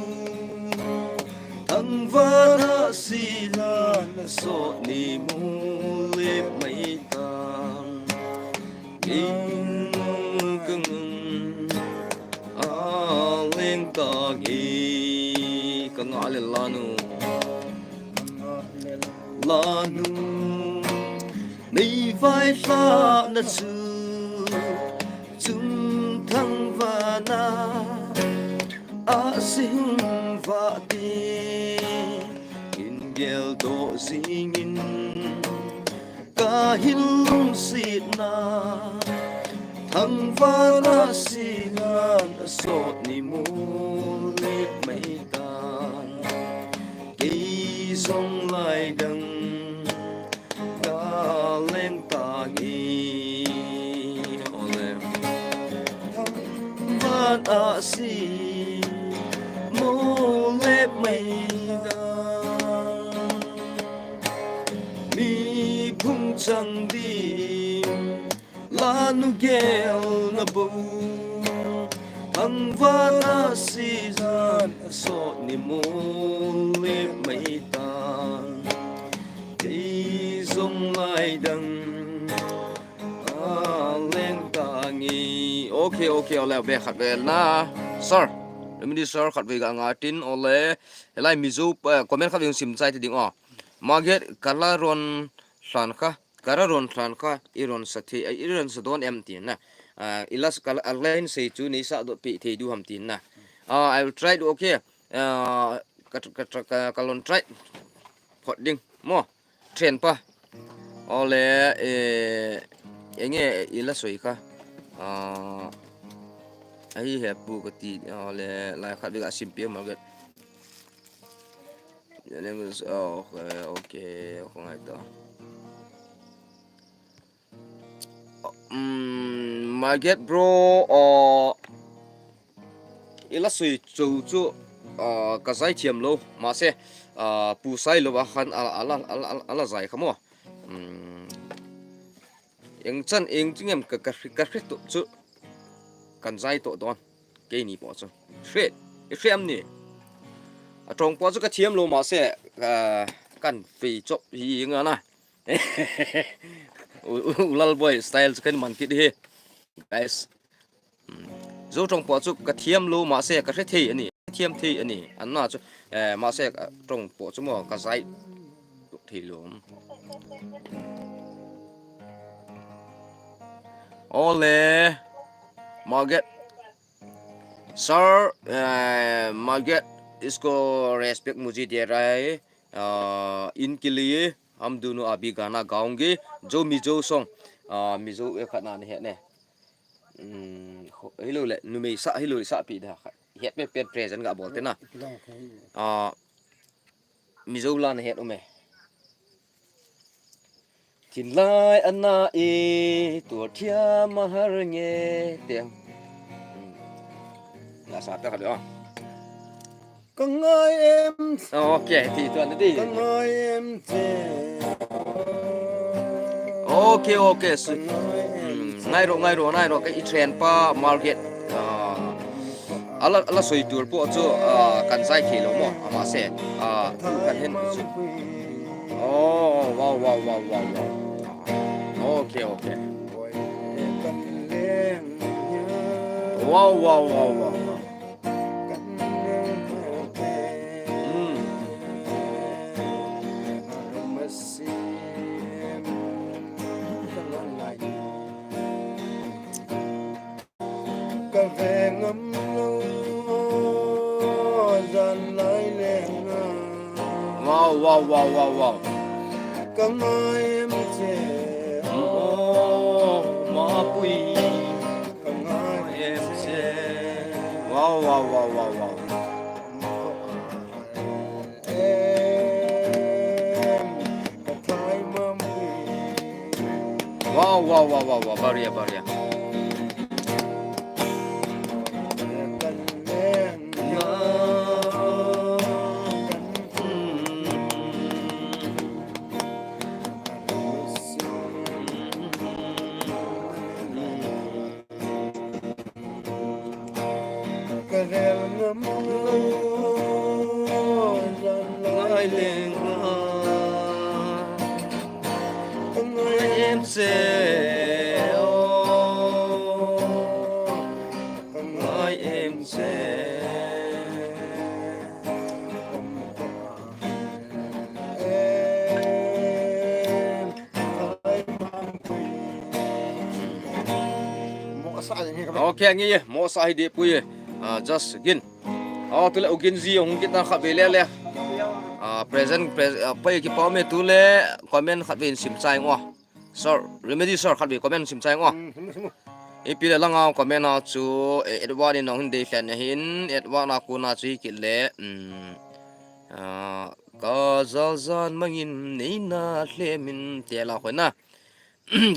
thangvah a si lana sot ni mu le mai ta. Ing kang a leng ta nge kang a le lanu. Lanu nei vai lha na chu. Chungthang vana a si hung va ti, in gel doh jingin ka hin lungsetna Thangvahna sisan asot ni mol lep mai tan. Kei jong lai dang ka leng tange. Ole. Thangvahna si mol lep mai tan. Mi phung chang ding lanu gel na bo. Thangvahna sisan asot ni mol lep mai tan. Kei jong lai dang ka leng tange. Okay, okay, ole, be khat be na. Sir, Remedy sir, khat be ga nga tin, ole. Helai Mizo, eh, comment khat be sim chai ti ding o. Margaret Kalaron San kha. Kara ron thlan kha, i ron sa thei, i ron sa don em tin na. Ah, i las kal, a line sei chu nei sa dot pi thei diu ham tin na. Ah, I will try to, okay. Ah, ka, ka, ka, ka, ka lon try. Phot ding. Mo. Train pa. Ole, eh, enge i la soi kha. Ah, ahi he pu ka ti, ole, lai khat ve ka sim pi ma get. Your name is, oh, okay, okay, okay, ngai to. Um, Margaret bro, uh, i la soi chu chu, uh, ka zai thiam lo, ma se, uh, pu sai lo a khan a, a la, a la, a la, a la zai kha mo. Um, eng chan, eng chingem ka, ka, ka hre to chu, kan zai to don. Keini po chu. Hre, i hre am ni. A tong po chu ka thiam lo ma se, uh, kan fei chop hi nga na. U, u, u Lalboi style chu kan man kit hi. Guys. Hmm. Zo tong po chu ka thiam lo ma se ka hre thei ani. Thiam thei ani. An na chu, eh, ma se, ah, tong po chu mo ka zai thei lo. Ole. Margaret. Sir, eh, Margaret, isko respect mujhe de raha hai. Ah, inke liye hum dono abhi gana gaenge, jo Mizo song. Ah, Mizo e khat na nahe ne. Hmm, ho, hilo le, numei sa, hilo le sa pi da. Het pe pe present ga bol te na. Ah, Mizo la nahet um e. Thinlai ana e, tua thiam a har nge te. Hmm. La sa pe khat le, ah. Ka ngai em. Okay, ti tu na ti. Ka ngai em che. Okay, okay. So, hmm, ngai ro, ngai ro, ngai ro. Ka i train pa Margaret. Ah, a la, a la soi tur po chu, ah, kan zai thei lo mo. Ama se. Ah, kan hen chu. Oh, wow, wow, wow, wow, wow. Okay, okay. Wow, wow, wow, wow, wow. Wow, wow, wow, wow, wow. Oh, mapui. Wow, wow, wow, wow, wow. Wow, wow, wow, wow, wow. Baria, baria. Okay, ngi mo sa hi de pui. Ah, just gin. Oh, tule u gin ji hung kita khat ve le le. Ah, present, pres-, ah, pai ki pau me tule comment khat ve in sim chai ngo. Sir, Remedy sir khat ve comment sim chai ngo. Ipi le langa comment a chu, eh, Edward in hung dei lhen ahin, Edward a kona chu hi kit le, um, ah, ka zal zan mangin neina hlemin te la khoi na.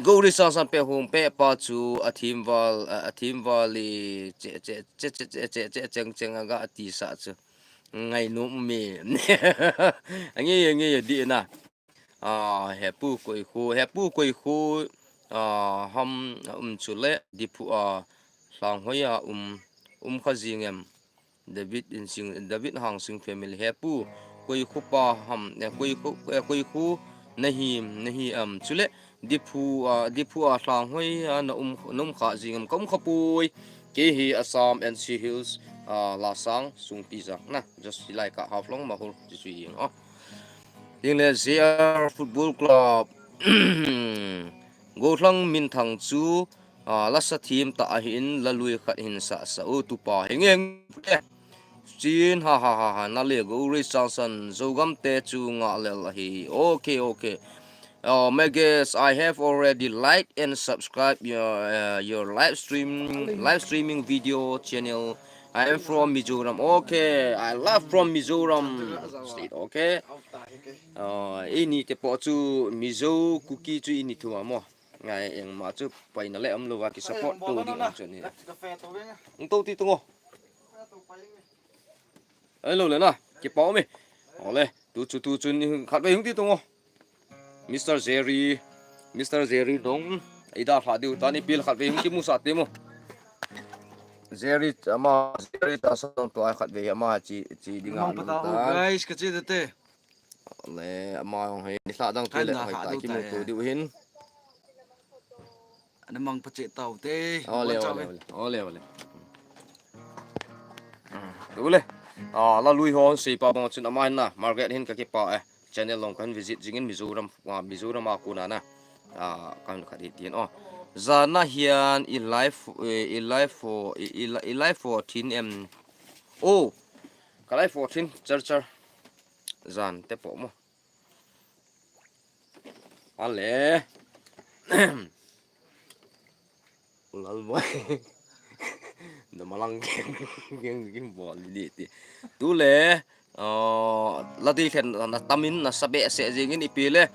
Gori sa san pe hung pe pa chu a thim val, a, a thim val i che, che, cheng cheng aga ti sa chu. Ngai nu mi. Angi, angi di na. Ah, hepu koi khu, hepu koi khu, ah, ham, um, chule, Diphu, ah, Lhanghoi a, um, um kha jing em. David in sing, David Hangsing family hepu, koi khu pa ham, eh, koi khu, eh, koi khu nahi, nahi am. Chule, Diphu, ah, Diphu a Lhanghoi a na um, na um kha jing em, ka um kha poi. Kei hi Assam N C Hills, ah, Lasang, Sungpi jang na, just like a Haflong Mahur, ti chu ing, oh. Ding le J R Football Club. Gollhang Minthang chu, ah, lasa thim ta ahin lalui khat hin sa sa u tupa heng heng. Chin ha ha ha ha na le Gori Changsan Zogam te chu nga lel ahi. Okay, okay. Oh, my guest, I have already like and subscribe your, uh, your live stream, live streaming video channel. I am from Mizoram. Okay, I love from Mizoram state. Okay. Uh, ini te po chu Mizo Kuki chu ini thu mo. Ngai eng ma chu paina le um lo va ki support to ding chu ni. Ung to ti tungo. Ai lo le na, ki pau me. Ole, tu chu tu chu ni khat ve hung ti tungo. Mister Jerry, Mister Jerry dong. Ida kha diu ta ni pil khat ve hung ki mu sa te mo. Jerry ama, Jerry ta sa to ai khat ve ama chi chi ding a. Guys, ka chi de te. Le ama hong hei ni hla dang tu le hoi ta ki mu tu diu hin. Ana mang pa che tau te. Ole ole ole. Ole ole. Tu le. Ah, la lui hon sei pa bang chun ama hin na Margaret hin ka ki pa eh. Channel long kan visit jingin Mizoram, ah, Mizoram a kona na. Ah, kan kha di tin oh. Zana hian i live, eh, i live for, i, i, i live for tin em. Oh. Ka live for tin char char. Zan te po mo. Ale. Lal boy. Na malang geng geng geng bol ni ti. Tu le, uh, la dei thlen na tamin na sa behseh jingin ipi le.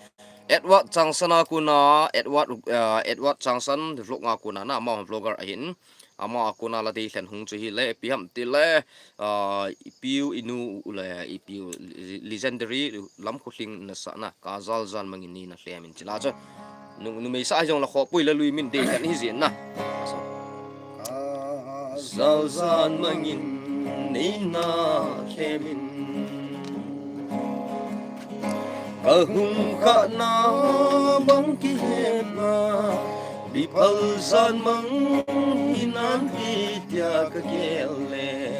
Edward Changsan a kona, Edward, uh, Edward Changsan vlog a kona na ama vlogger ahin. Ama a kona la dei thlen hung chu hi le, ipi ham ti le, ah, ipiu inu u le, ipiu le-, legendary lam khu hling na sa na, ka zal zan mangin ni na hlem in chila chu. Nu, numei sa jong la kho pui la lui min dei thlen hi jin na. Ka zal zan mangin ni na hlem in. Ka hung kha na bang ki hem na. Biphal zan mang hi nan ti tia ka gel le.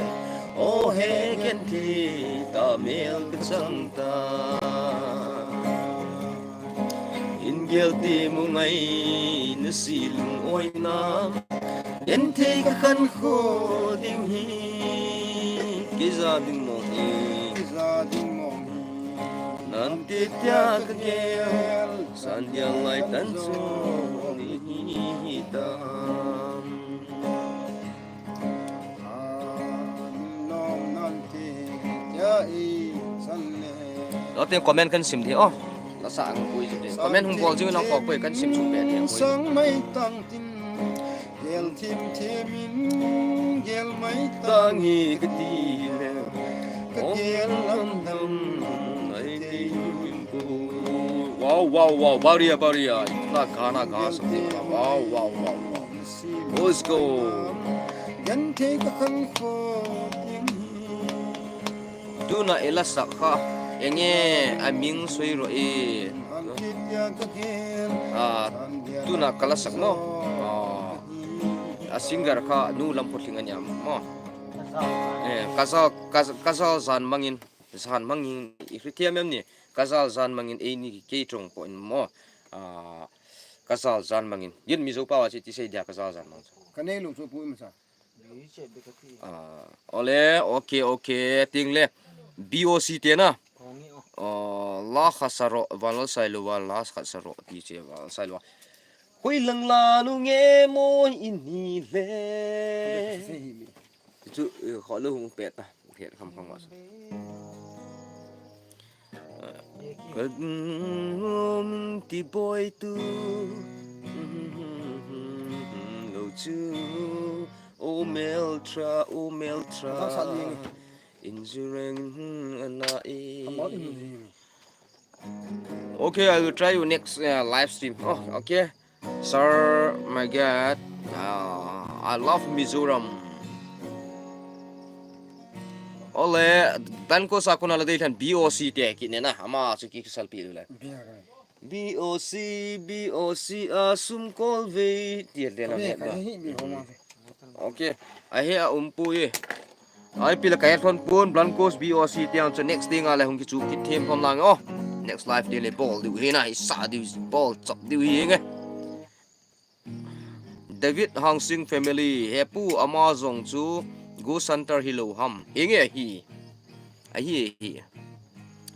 O he genthei ta mel ka chang ta. In gel ti mu ngai na si lung oi na. Genthei ka khan kho ding hi. Ki za ding mo hi. Ki za ding mo hi. Nan ti tia ka gel. San dia lai tan chu ni hi tam. Lo tin comment kan sim di oh. La sa ang pui di. Comment hung bol jing na ko pui kan sim chu pe di. Sang mai tang tin. Gel thim thim in gel mai tang hi ka ti le. Ka gel lam dam ai ti. Wow, wow, wow, Baria, Baria. Na ka, na ka, sa ti ka. Wow, wow, wow, wow. Let's go. Gan thei ka khang kho ding hi. Tuna i la sak kha. Enge a ming soi ro i. Ah, tuna ka la sak mo. Ah. A singer kha nu Lamputhling a ni a mo. Eh, ka zal, ka, ka zal zan mangin. Zan mangin i hrithiam em ni, ka zal zan mangin ei ni kei tong po in mo. Ah, ka zal zan mangin. Yin Mizo pau a chi ti sei dia ka zal zan mang. Ka nei lo chu pu masa. Ah, ole, okay, okay, ting le. B O C te na. Oh, la kha sa ro, van la sai lo, van la kha sa ro, ti che, van sai lo. Koi lang la nu nge mo ini le. Chu, eh, kho lo hung pet ta. Pet kham kham mas. Kan ti boy tu. Lo chu. O mel tra, o mel tra. Insurance ana e. Okay, I will try you next uh, live stream. Oh, okay. Sir, my God, uh, I love Mizoram. Ole, dan ko sa ko na la dei than B O C te ki ne na, ama chu ki sal pi le. B O C, B O C, a sum kol ve, ti le na. Okay, a he a um pu ye. Ai pila ka het lhon pon Blancos B O C tiang chu next day nga le hung kichu kit them lhon lang o. Next live day le bol diu hi na hi sa diu bol chop diu hi nge. David Hangsing family he pu ama jong chu Go Center hi lo ham. Hi nge hi. A hi hi.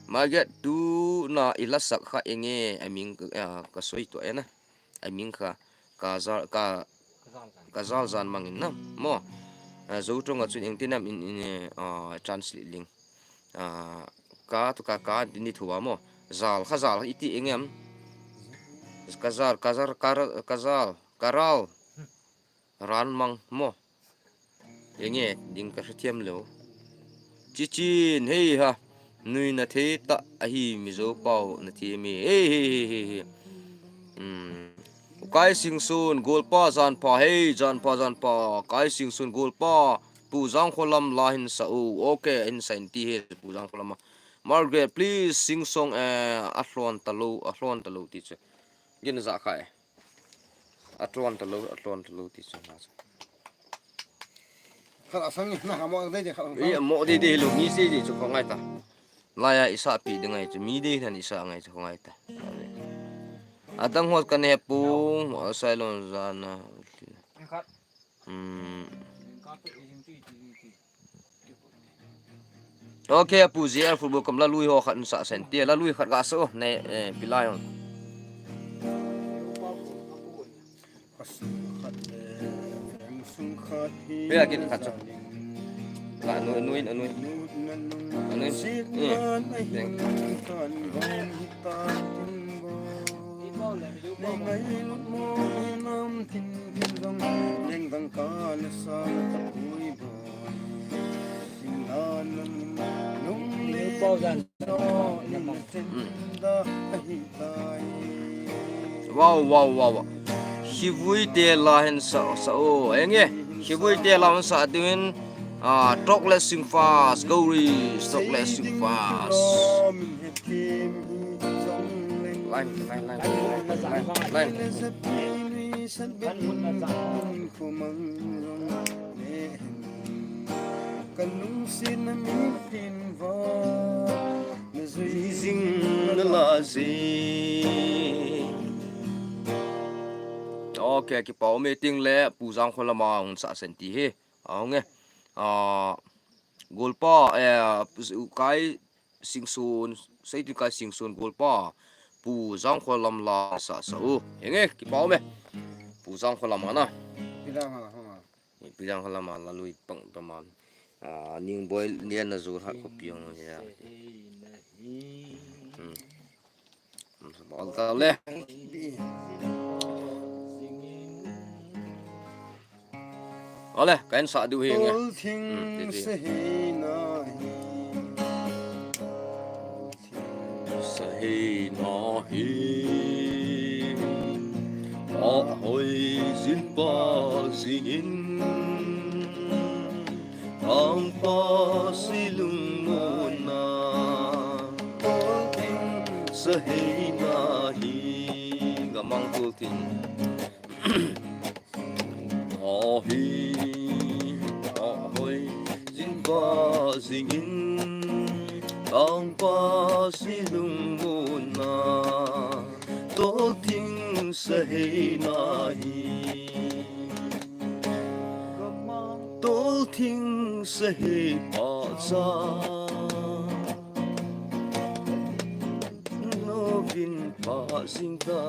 Margaret tu na ilasak kha enge aming ka soi to ena. Aming kha ka za ka Kazal jan mangin na mo. Zo tonga chun engtinam in in translate ling. Ka to ka ka ni thua mo. Zal kha zal iti engem. Kazal kazar kazal karal ran mang mo. Enge ding ka thiam lo. Chichin hei ha. Nui na thei ta ahi Mizo pau na thi mi. Hei hei hei hei hei. Hmm. Kai Singsun golpa janpa hei janpa janpa Kai Singsun golpa Pu Jangkholam la hin sa u. Okay, hin sa in ti he Pu Jangkholam. Margaret, please sing song eh a hlon ta lo a hlon ta lo ti chu. Gin za khai. A tlon ta lo a tlon ta lo ti chu na chu. Khat a sang na ha mo dei dei khat a sang. Mo dei dei lo mi sei dei chu ko ngai ta. Laya isa pi ding ngai chu mi dei than isa ngai chu ko ngai ta. Adang hot kan he pung a sai lon za na. Khat. Hmm. Okay, Pu J R football kam la lui ho khat sa sen ti la lui khat ga so ne eh, pilai ho. Pe akin khat so. Ka nu nu in nu. Nu. Wow, wow, wow, wow. Hivui te la hen sa sa o. Enge. Hivui te la hen sa diu hin. Ah, talk less sing fast. Go ri. Talk less sing fast. Line, line, line, line, line. Kalungsin na mi pin vo na zui zing na la zing. Okay, kipa um e ting le Pu Jangkholam a hung sa sen ti hi. A hung e. Ah, golpa eh Kai Singsun, sei ti Kai Singsun golpa Pu Jangkholam la sa sa u. Enge kipa um e. Pu Jangkholam a na. Pi Jangkholam a la lui pang ta man. Ah, ning boi lian na zur ha ko piang ya. Hmm. Bol ta le. Ole, kan sa diu hi nge. Tol thing se hi na hi. Sa hi na hi. A hoi zin pa zingin. Ang pasilung mo na. Tol thing sa hi na hi. Gamang tol thing. Ahi, ahoi, zin pa zingin, ang pa silung muna, tol thing sa hei na hi. Tol thing sa hei pa cha, novin pa zing ta.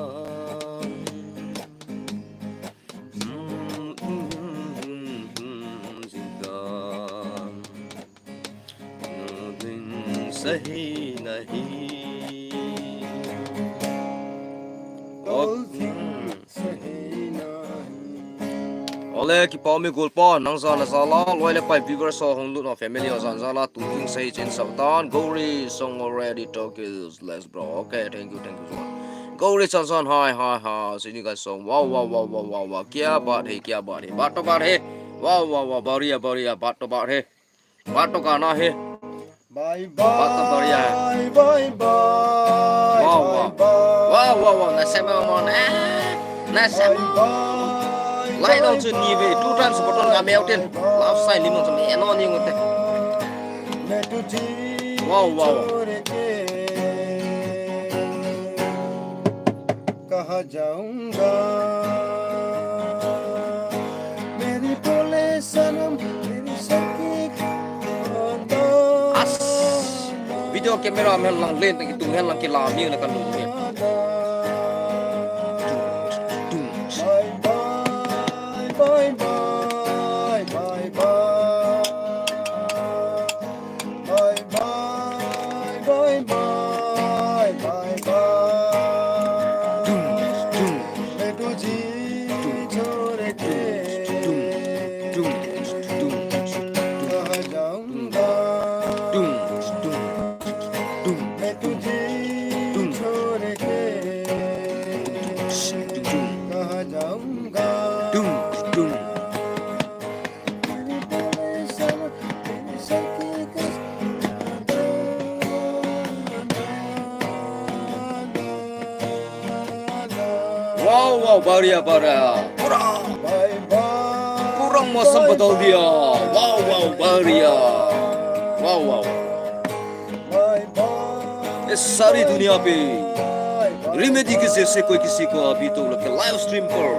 सही नहीं। All things सही नहीं। Ole, kipa ume golpa, nang jana jal a, loi le pai viewers ho hung lut ho family ho jana jal a, tu ding sei chin sah tan, Gauri song already talk is less bro. Okay, thank you, thank you so much. Gauri chan chan, hi, hi, hi, sini ka song, wow, wow, wow, wow, wow, wow, kya baat hai, kya baat hai, baat to baat hai, wow, wow, wow, बढ़िया, बढ़िया, baat to baat hai. बात तो गाना है। Bye bye, बात तो बढ़िया है। Bye bye, वाह, वाह। Bye bye, वाह, वाह, वाह, नशे में हो मौन, ए, नशे में। Bye bye, lai dong bye chun ni ve, two times bye, button ga meutin. Bye bye, love sign limong chun, eh, no ni ngote। मैं तुझे वाह, वाह, वाह। छोड़ के कहाँ जाऊंगा? मेरी बोले सनम, मेरी सखी, कहाँ जाऊंगा? As, video camera man lang len, tang itung hen lang kila mi na kan lung ni. Bye bye, bye bye, bye bye. Bye bye, bye bye, bye bye। मैं तुझे छोड़ के कहाँ जाऊंगा? मैं तुझे छोड़ के कहाँ जाऊंगा? Wow, wow, बढ़िया, बढ़िया। पूरा, पूरा मौसम बदल दिया। Wow, wow, बढ़िया। Wow, wow। इस सारी दुनिया पे रेमेडी के जैसे कोई किसी को अभी तो लगे लाइव स्ट्रीम पर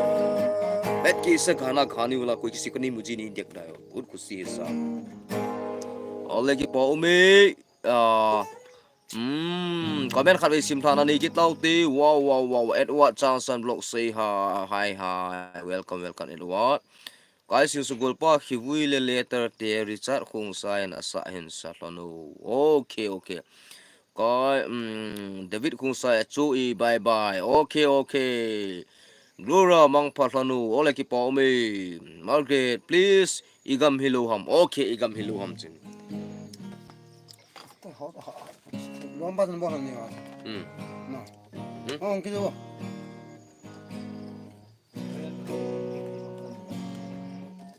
बैठ के ऐसा गाना गाने वाला कोई किसी को नहीं, मुझे नहीं दिख रहा है। बहुत खुशी है साहब। Ole, kipa ume, ah, hmm, comment khat vei sim tha na nei kit taute. Wow, wow, wow. Edward Changsan Vlog say hi, hi, hi. Welcome, welcome, Edward. Kai Singsu golpa, Khivui le letter te Richard Khongsai in asah hin sa lhon u. Okay, okay. Kai, mm, David Khongsai, achu i, bye bye. Okay, okay. Gloria Mangpha lhon u, ole kipa ume. Margaret, please, i gam hilou ham. Okay, i gam hilou ham chin. Lom ba tan bo han ni wa. Hmm. No. Hmm? Oh, kijo.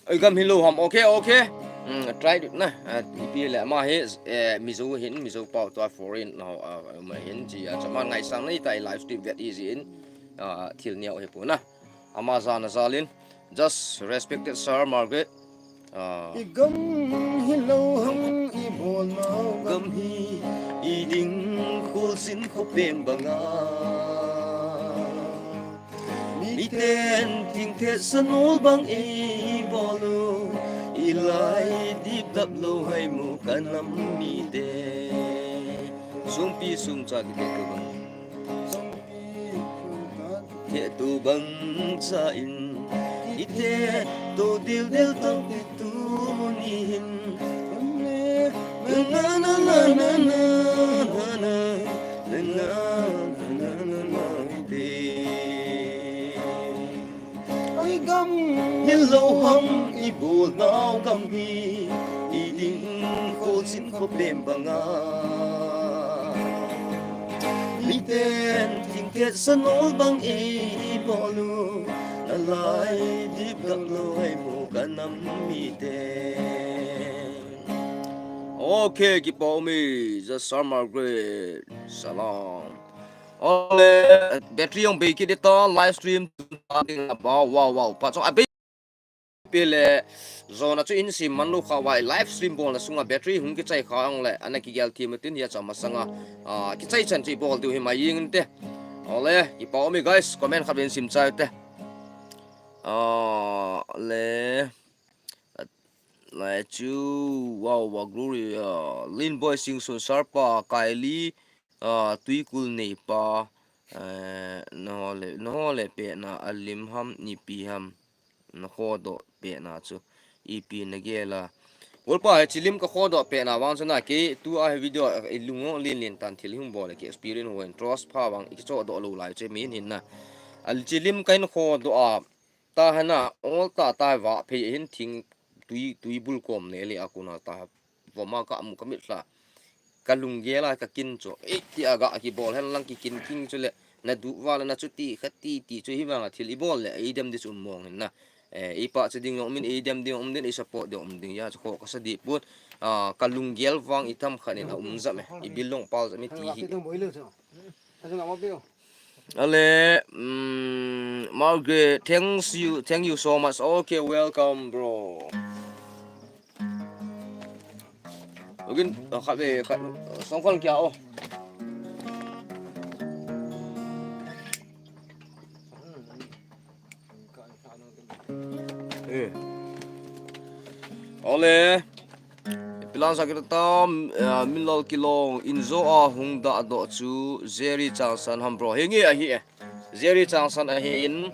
I gam hilou ham, okay, okay. Hmm, try it na. Ah, ipi le ama hi, eh, Mizo hin, Mizo pau tua foreign na, ah, ma hin chi, ah, chaman ngaisang nei ta i live stream vet easy in. Ah, thil niau hi pu na. Ama jana jal in. Just respected sir Margaret. Ah. I gam hilou ham i bol nau gam hi, i ding khol sin khopeng banga. Miten thingthet sanol bang eibol u, i lai dip dap lou hai mu ka nam mite. Sungpi sungcha kite tu bang. Sungpi sungcha kite tu bang cha in. Kite tu dil dil tang kite tu ni hin. Na na na na na na na na na na na na na. Oi gam hilou ham i bol nau gam hi, i ding khol sin khopeng banga. Miten thingthet sanol bang eibol u, a lai dip dap lou hai mu ka nam mite. Okay, kipa ume, just sir Margaret. Salam. Ole, battery jong bei kit ta, live stream. Wow, wow, wow. Phat chong a bei pe le, jona chu in sim man lou kha vai, live stream bolna sunga battery hung kichai kha jong le, ana kigel thim tin hia cha masanga, ah, kichai chan chu i bol diu hi mai jing inte. Ole, kipa ume guys, comment khat vei in sim chai te. Ah, le. Lai chu, wow, wow, Gloria, Lin Boy Singson, Sarpa, Kylie, ah, Tuikul Neipa, eh, nahole, nahole pehna, alim ham, nipi ham, nakhodoh pehna chu, ipi nagel a. Golpa, hiche lim ka khodoh pet na vang chun a, kei tua hi video a ilung o lin lin tan thil hung bol le kei experience ho in trust pha vang i kichohdoh lou lai chu min hin na. A hiche lim ka hin khodoh a, ta hana, ol ta ta va phei hin thing tui, tui bul kom ne le a kuna ta vom a ka mu ka mit la. Ka lunggel a ka kin chu, eh, ti a ga kibol hen lang kikin king chu le, na du va le na chu ti kha ti ti chu hi vang a thil i bol le, i dem di chu mong hin na. Eh, i pa chu ding um in, i dem ding um din, i support ding um ding ya chu kho ka sa di put. Ah, ka lunggel vang i tam khan in a um zam e, i bil long pal zam e ti hi. Ale, mm, Margaret, thanks you, thank you so much. Okay, welcome, bro. Login, ah, khat ve, khat, song khat kia o. Eh. Ole. Pilang sa kita tam, eh, Minlal Kilong, inzo a hung da do chu, Jerry Changsan ham bro. Hingi ahi eh. Jerry Changsan ahi in,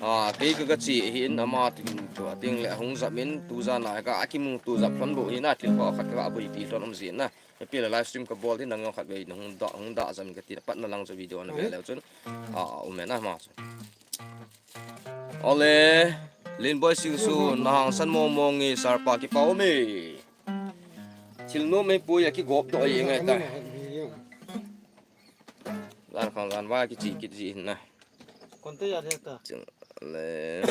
ah, kei ka ga chi ahi in, ama ting tu, ting le hung zap in, tu za na ka, a kimu tu zap lhon bo hi na, thil ko khat ka ga bui pi lhon um zi na. Pi le live stream ka bol di nang khat ve, hung da, hung da zam ka ti, pat na lang chu video na ve le chun. Ah, um na ma chu. Ole, Linboi Singsu, na hangsan mo mo nge sir pa kipa ume. Thil nom e pui a kigop doh e ngai ta. Zan khang zan va kichi kichi na. Konte ya de ta. Le.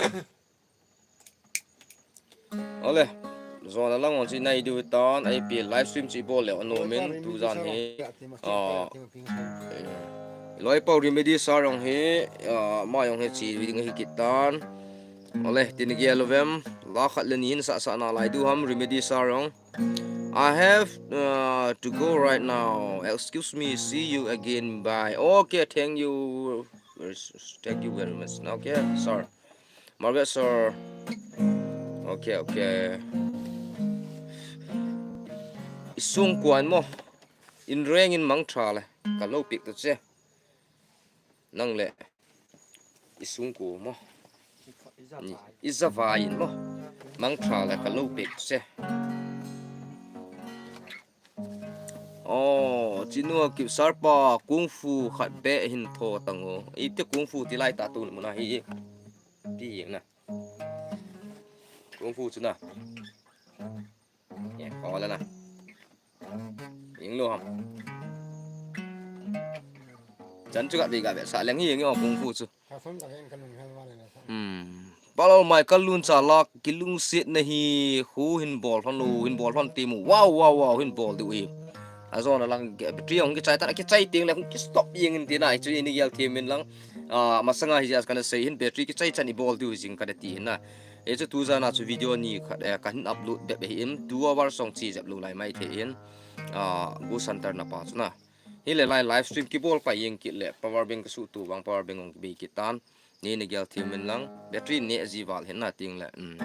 Ole. Zona lang on chi nai du tan, ai pi live stream chi bol le anom in, tu zan hi. Ah. Loi pau Remedy sir jong hi, ah, ama jong hi chi video hi kit tan. Ole, tin gel lovem, la khat le ni hin sa sa na lai du ham Remedy sir jong. I have, uh, to go right now. Excuse me, see you again. Bye. Okay, thank you. Thank you very much. Okay, sir. Margaret, sir. Okay, okay. I sung kuan mo. In reng in mang tha le. Ka lo pik tu che. Nang le. I sung ku mo. I za vai in mo. Mang tha le ka lo pik che. Oh, chinu kip sir pa kung fu khat be hin tho tang o. I te kung fu ti lai ta tu mo na hi. Ti na. Kung fu chu na. Ye, ko la na. Ing lo ham. Chan chu ka be ka be sa leng hi nge kung fu chu. Hmm. Palol mai ka lun cha la kilungset na hi khu hin bol hon u, hin bol hon ti mu. Wow, wow, wow, hin bol diu hi. A zona lang battery hong kichai ta, kichai ting le hong ki stop yeng in ti na chu ini gel ti min lang. Ah, masanga hi jas kana sei hin battery kichai chan i bol diu jing kana ti hin na. E chu tu zana chu video ni khat, eh, kan upload bep hi in two hours song chi jep lo lai mai the in. Ah, Go Center na pa chu na. Hi le lai live stream kibol pa yeng kit le power bank ka su tu vang power bank ong kibe kit tan. Ni ni gel thim min lang battery ne ji val hin na ting le. Mm.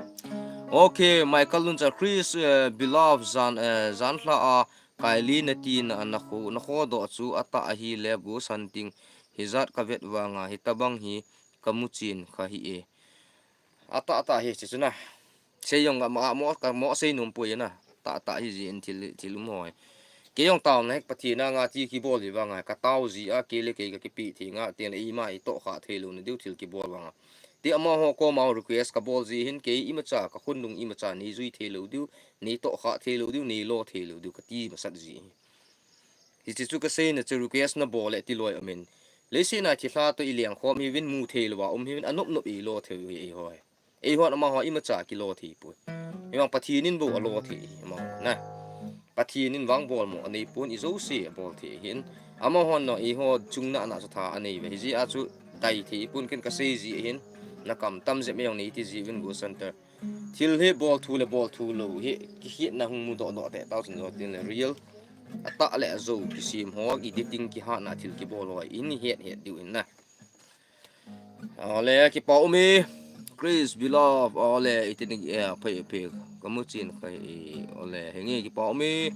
Okay, Michael Luncha Chris, eh, beloved zan, eh, zan hla a Kylie na ti na na kho, na kho do chu ata ahi le Go Santing hi zat ka vet vanga hi tabang hi ka mu chin kha hi e. Ata ata hi chi chu na. Sei jong ka mo, mo, ka mo sei num pui na. Ta, ta hi ji in thil, thil um hoi. Kei jong tao na hek Pathen a nga ti kibol hi vanga. Ka tao ji a kei le kei ka kipi thi nga ti le ima i to kha thei lo na diu thil kibol vanga. Ti amaho koma request ka bol ji hin kei imacha ka khun dung imacha nei jui thei lo diu, nei to kha thei lo diu, nei lo thei lo diu ka ti masat ji hi. Hichi chu ka sei na chu request na bol le ti loi amin. Leiset na thilha to i leng khom hi vin mu thei lo va um hi vin anop nop i lo thei hi ei hoi. Ei hon amaho imacha kilo thei pui. Imang Pathen in bo alo thei hi amaho na. Pathen in vang bol mo anei pun i jouse abol thei hin. Amaho no i ho chungna na chu tha anei ve hi ji a chu dai thei pun ken ka sei ji hin. Na kam tam je me jong nei ti ji vin Go Center. Thil hi bol thu le bol thu lo hi kikhetna hung mu doh doh te tao chun zo tin le real. Ata le ajo kisim ho editing kihatna thil kibol ho in het het diu in na. Ole, kipa umi. Chris, beloved. Ole, itin, eh, phei, phei. Kamu chin khai. Ole, hengi kipa umi.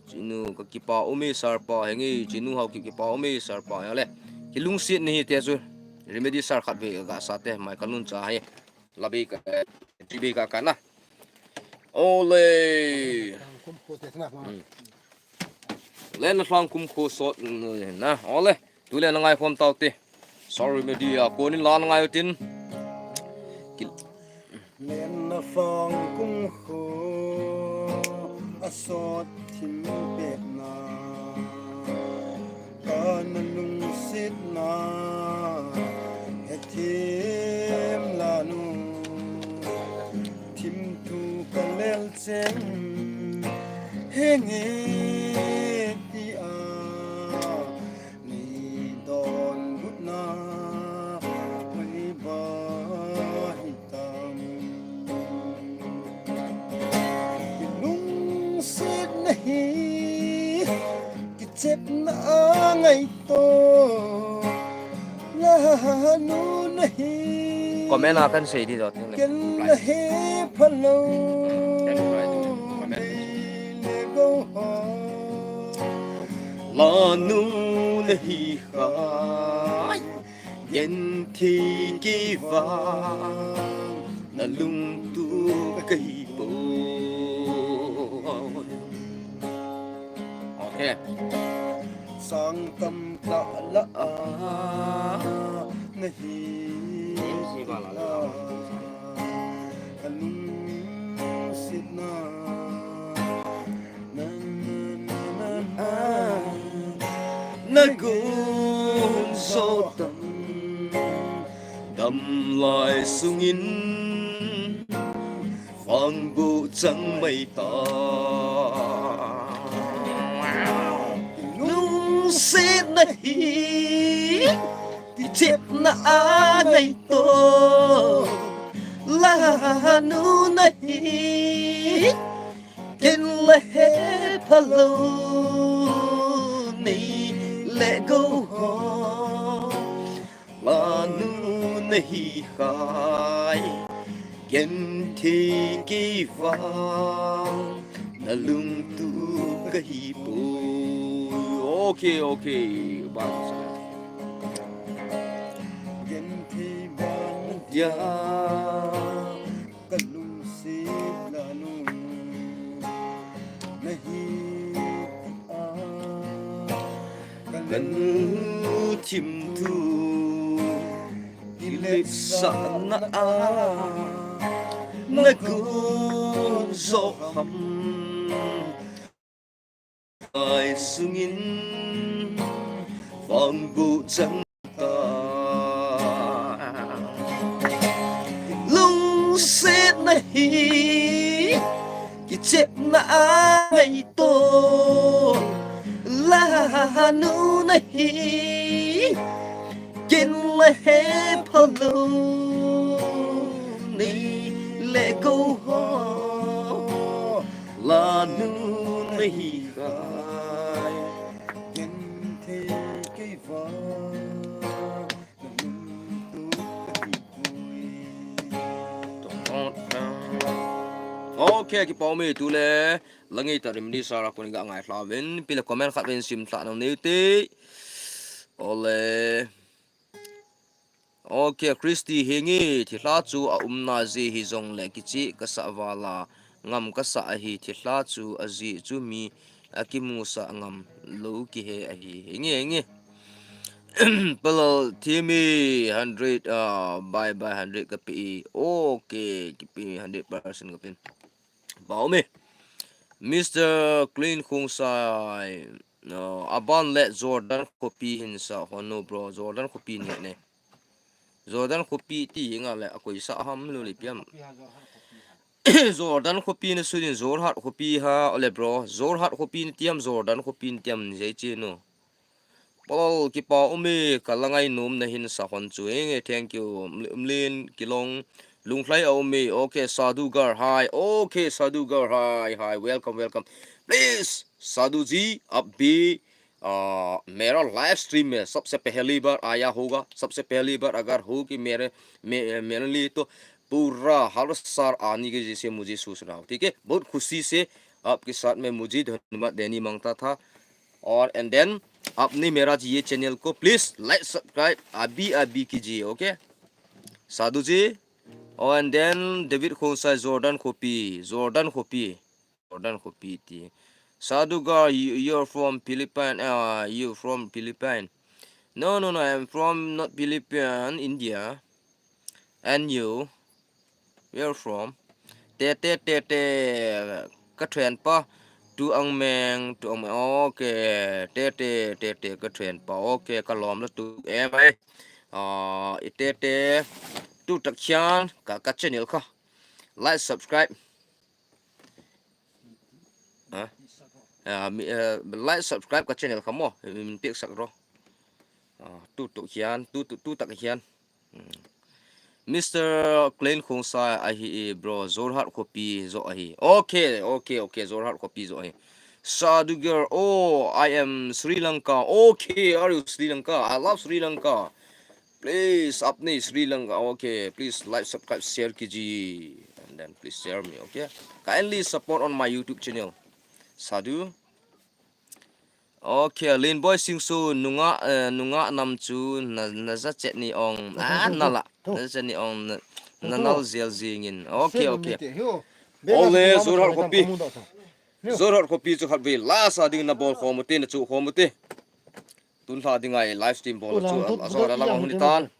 Chinu ka kipa umi sir pa. Hengi chinu hau ki kipa umi sir pa. Ole. Kilungset ni hi te chu. Remedy sir khat ve ga sa te. Mai ka lun cha hi. Labi ka, eh, G B ka ka na. Ole. Len lang kum khu sot na. Ole. Tule na ngai khom tau te. Sorry media. Konin la na ngai utin. Len na fang kum khu a sot thim pet na. Kana lungsetna he thim lanu, thim thu ka lel cheng he nge tia, ni don gutna hoi ba hi tam. Kilungsetna hi kichepna a ngaito. Lanu na hi. Comment a kan sei di dot. Ken la he phalo. Comment. Nei le go ho. Lanu na hi khai. Genthei kei vang na lungtup kahi poi. Okay. Sang tam ta la a na hi la ka lungsetna. Na gun jo tam damlai sungin vangboh chang mai ta. Lungsetna hi kichepna a ngaito. Lanu na hi. Ken la he phalo nei le go ho. Lanu na hi khai. Genthei kei vang na lungtup kahi poi. Okay, okay. Bang sa. Genthei vang dia. Ka lungset lanu na hi tia. Ka nu thim thu kiletsahna a na gun jo ham. Ai sungin vangboh chang ta. Lungsetna hi kichepna a ngaito. Lanu na hi. Ken la he phalo nei le go ho. Lanu na hi khai. Genthei kei vang na lungtup kahi poi. Okay, kipa ume tule. Langi ta rim ni sara koni ga ngai hla ven. Pile comment khat ven sim ta nang neu te. Ole. Okay, Christy, henge, thilha chu a umna jeh hijongle kicheh kasah vala, ngam kasah ahi, thilha chu ajeh chu mi akimusah ngam lou kihe ahi. Henge, henge. Palal, thimi hundred, ah, bye bye hundred kape. Okay, kipe hundred percent kape. Baume. Mister Clean Khongsai, uh, aban le Jordan khopi hin sa hon no bro, Jordan khopi ne ne. Jordan khopi ti nga le akoi sa ham lo le piam. Jordan khopi ne sudin Jorhat khopi ha ole bro, Jorhat khopi ne tiam Jordan khopi ne tiam jai che no. Palal kipa ume, ka la ngainom na hin sa hon chu enge, thank you. Mlin Kilong, Lunglhai a ume, okay, Sadhu Gar, hi, okay, Sadhu Gar, hi, hi, welcome, welcome. Please, Sadhu ji, aap bhi, ah, mera live stream mein sabse pehli baar aaya hoga, sabse pehli baar agar hogi mere, me, mere liye to pura har saal aane ki jaise mujhe soch raha hu, theek hai? Bahut khushi se aapke saath mein mujhe dhanyavad dene mangta tha. Aur and then, aapne mera ye channel ko please like, subscribe abhi abhi kijiye, okay? Sadhu ji, Oh, and then David Khosai, Jordan khopi, Jordan khopi, Jordan khopi ti. Sadugar, you, you're from Philippines, uh, you from Philippines. No, no, no, I'm from not Philippines, India. And you? Where from? Te, te, te, te, ka thuenpa, tu ang meng, tu ang meng, okay, te, te, te, te, ka thuenpa, okay, ka lom la tu em ai. Ah, i te, te, tu tak hian, ka, ka channel kha. Like, subscribe. Ha? Ah, mi, eh, like, subscribe ka channel kha mo, min piak sak ro. Ah, tu, tu hian, tu, tu, tu tak hian. Hmm. Mister Klein Khongsai ahi e, bro, Jorhat khopi zo ahi. Okay, okay, okay, Jorhat khopi zo ahi. Sadhu girl, oh, I am Sri Lanka. Okay, are you Sri Lanka? I love Sri Lanka. Please, apni Sri Lanka. Okay, please like, subscribe, share kiji. And then please share me, okay? Kindly support on my YouTube channel. Sadhu. Okay, Lin Boy Singsu, nunga, eh, nunga nam chu na, na za chet ni ong. Ah, na la. Na za chet ni ong, na, na nal zel zingin. Okay, okay. Ole, Jorhat khopi. Jorhat khopi chu khat vei la sa ding na bol khom u te, na chu khom u te. Tun hla ding ai live stream bol chu, a, a zo la lang hung ni tan.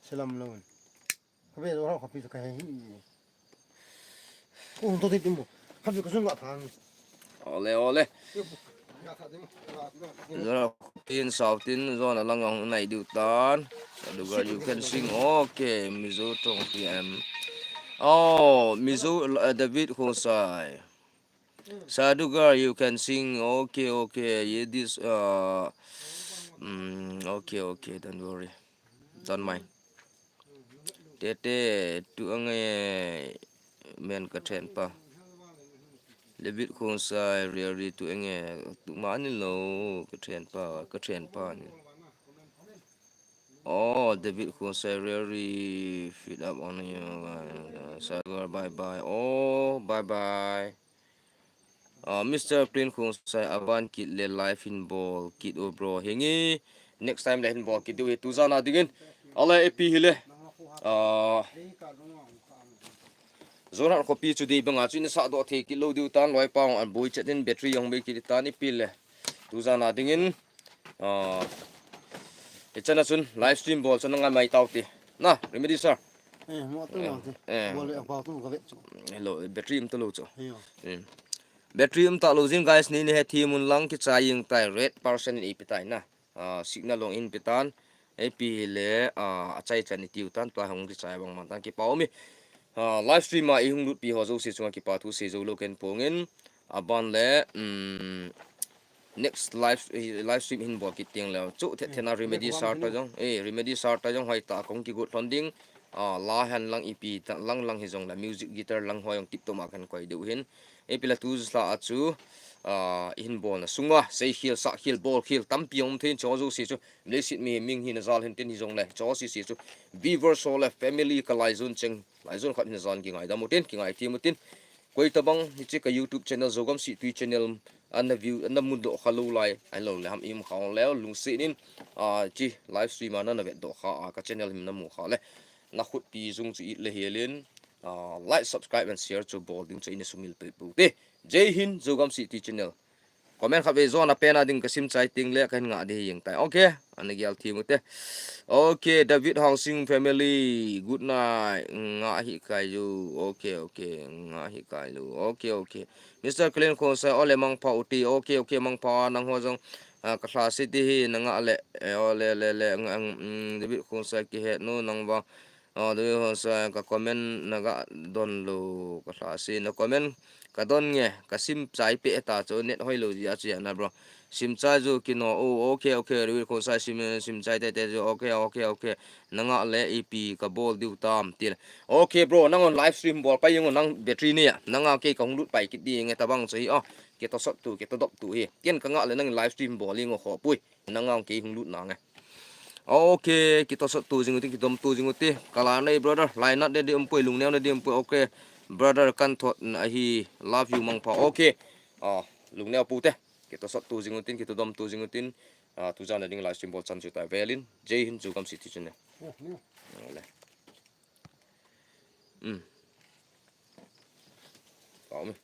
Salam lo. Khabe Jorhat khopi chu ka he hi. Ko hung to ti mo. Khabe ka sun ga thang. Ole, ole. Jorhat khopi in sau tin, zon a lang hung nai diu tan. Sadhu girl, you can sing. Okay, Mizo tong P M. Oh, Mizo, uh, David Khosai. Sadhu girl, you can sing. Okay, okay. Yeah, this, uh, mm, okay, okay. Don't worry. Don't mind. Te, te, tu ang e, men ka then pa. David Khosai, Riari, tu ang e, tu ma ni lo, ka then pa, ka then pa ni. Oh, David Khosai, Riari, feed up on you. Uh, Sadhu girl, bye bye. Oh, bye bye. Ah, Mister Prin Khosai, aban kit le live hin bol kit u bro. Hingi next time le hin bol kit diu hi tu jan a dingin. Ale ipi hile. Ah, Jorhat khopi chu dei banga chu in sa doh thei kit lo diu tan, loi pang an boi chet in battery jong bei kit tan ipi le. Tu jan a dingin. Ah, i chana chun live stream bol chun ngai mai tau ti. Na, Remedy sir. Eh, mo tu lo ti. Eh. Bol le pa tu ka ve chu. Hello, battery um ta lo chu. Hello. Hmm. Battery um ta lo jin guys, ni ni he thi mun lang kichai jing tai, red percent in ipi tai na. Ah, signal long in pi tan. Ipi le, ah, achai chan i tiu tan, tua hong kichai bang man tan kipa um e. Ah, live stream a i hung lut pi ho jouse chunga kipa thu sei jou lo ken pongin. Aban le, um, next live, live stream hin bol kit tiang leh chu the thena Remedy sir ta jong, eh, Remedy sir ta jong hoi ta kong kigot lhon ding. Ah, la han lang ipi ta, lang lang hi jong la music guitar lang hoi jong tip to ma kan koi deu hin. Ipi la tu jla a chu, ah, i hin bolna sunga, sei khel, sah khel, bol khel, tampi um thei in chu jouse chu, leiset mi ming hi na jal hin tin hi jong le, chu jouse chu, viewers ho le, family ka lai jun cheng, lai jun khat hin jan kingai dam u tin, kingai thiam u tin, Koi tabang hiche ka YouTube channel Zogam Sihtui channel ana view, ana mu doh kha lou lai, ahilou le ham i um kha ong leu lungset in, ah, hiche live stream a nana vet doh kha a ka channel hi na mu kha le. Na khut pi jung chu it le hel in, ah, like, subscribe and share chu bol ding chu ina sumil peh pu te. Jai Hind, Zogam Sihtui channel. Comment khat vei jong a pen a ding ka sim chai ting le ka hin ngah ding hi jeng tai. Okay, ana gel thiam u te. Okay, David Hangsing family, good night. Ngah hi kai u. Okay, okay, ngah hi kai u. Okay, okay. Mister Clean Khosai, ole mangpha u te. Okay, okay, mangpha nang ho jong, ah, ka lhase ding hi na ngah le. Eh, ole, le, le, ngah, mm, David Khosai kihet nu nang vang. Oh, David Khosai, ka comment na ga don lou, ka lhase na comment ka don nge, ka sim chai peh ta chu net hoi lou jeh a chu na bro. Sim chai chu kino, oh, okay, okay, David Khosai sim, sim chai te te chu, okay, okay, okay. Na ngah le ipi ka bol diu tam ti le. Okay bro, nang on live stream bol pai jeng o nang battery ni a, nang a kei ka hung lut pai kit ding e tabang chu hi, oh, kei to sot tu, kei to dop tu hi. Ken ka ngah le nang live stream bol jeng o kho pui. Nang ang kei hung lut nange. Okay, kito sot tu jing u te, kidom tu jing u te. Kala nei brother, lainat de di um pui, lungneo de di um pui. Okay, brother kan thot na hi, love you mangpha. Okay. Ah, lungneo pu te. Kito sot tu jing u tin, kito dom tu jing u tin. Ah, tu jan a ding live stream bol chan chu ta velin. Jai Hind, Zogam Sihtui channel. Ole. Um. Tao me.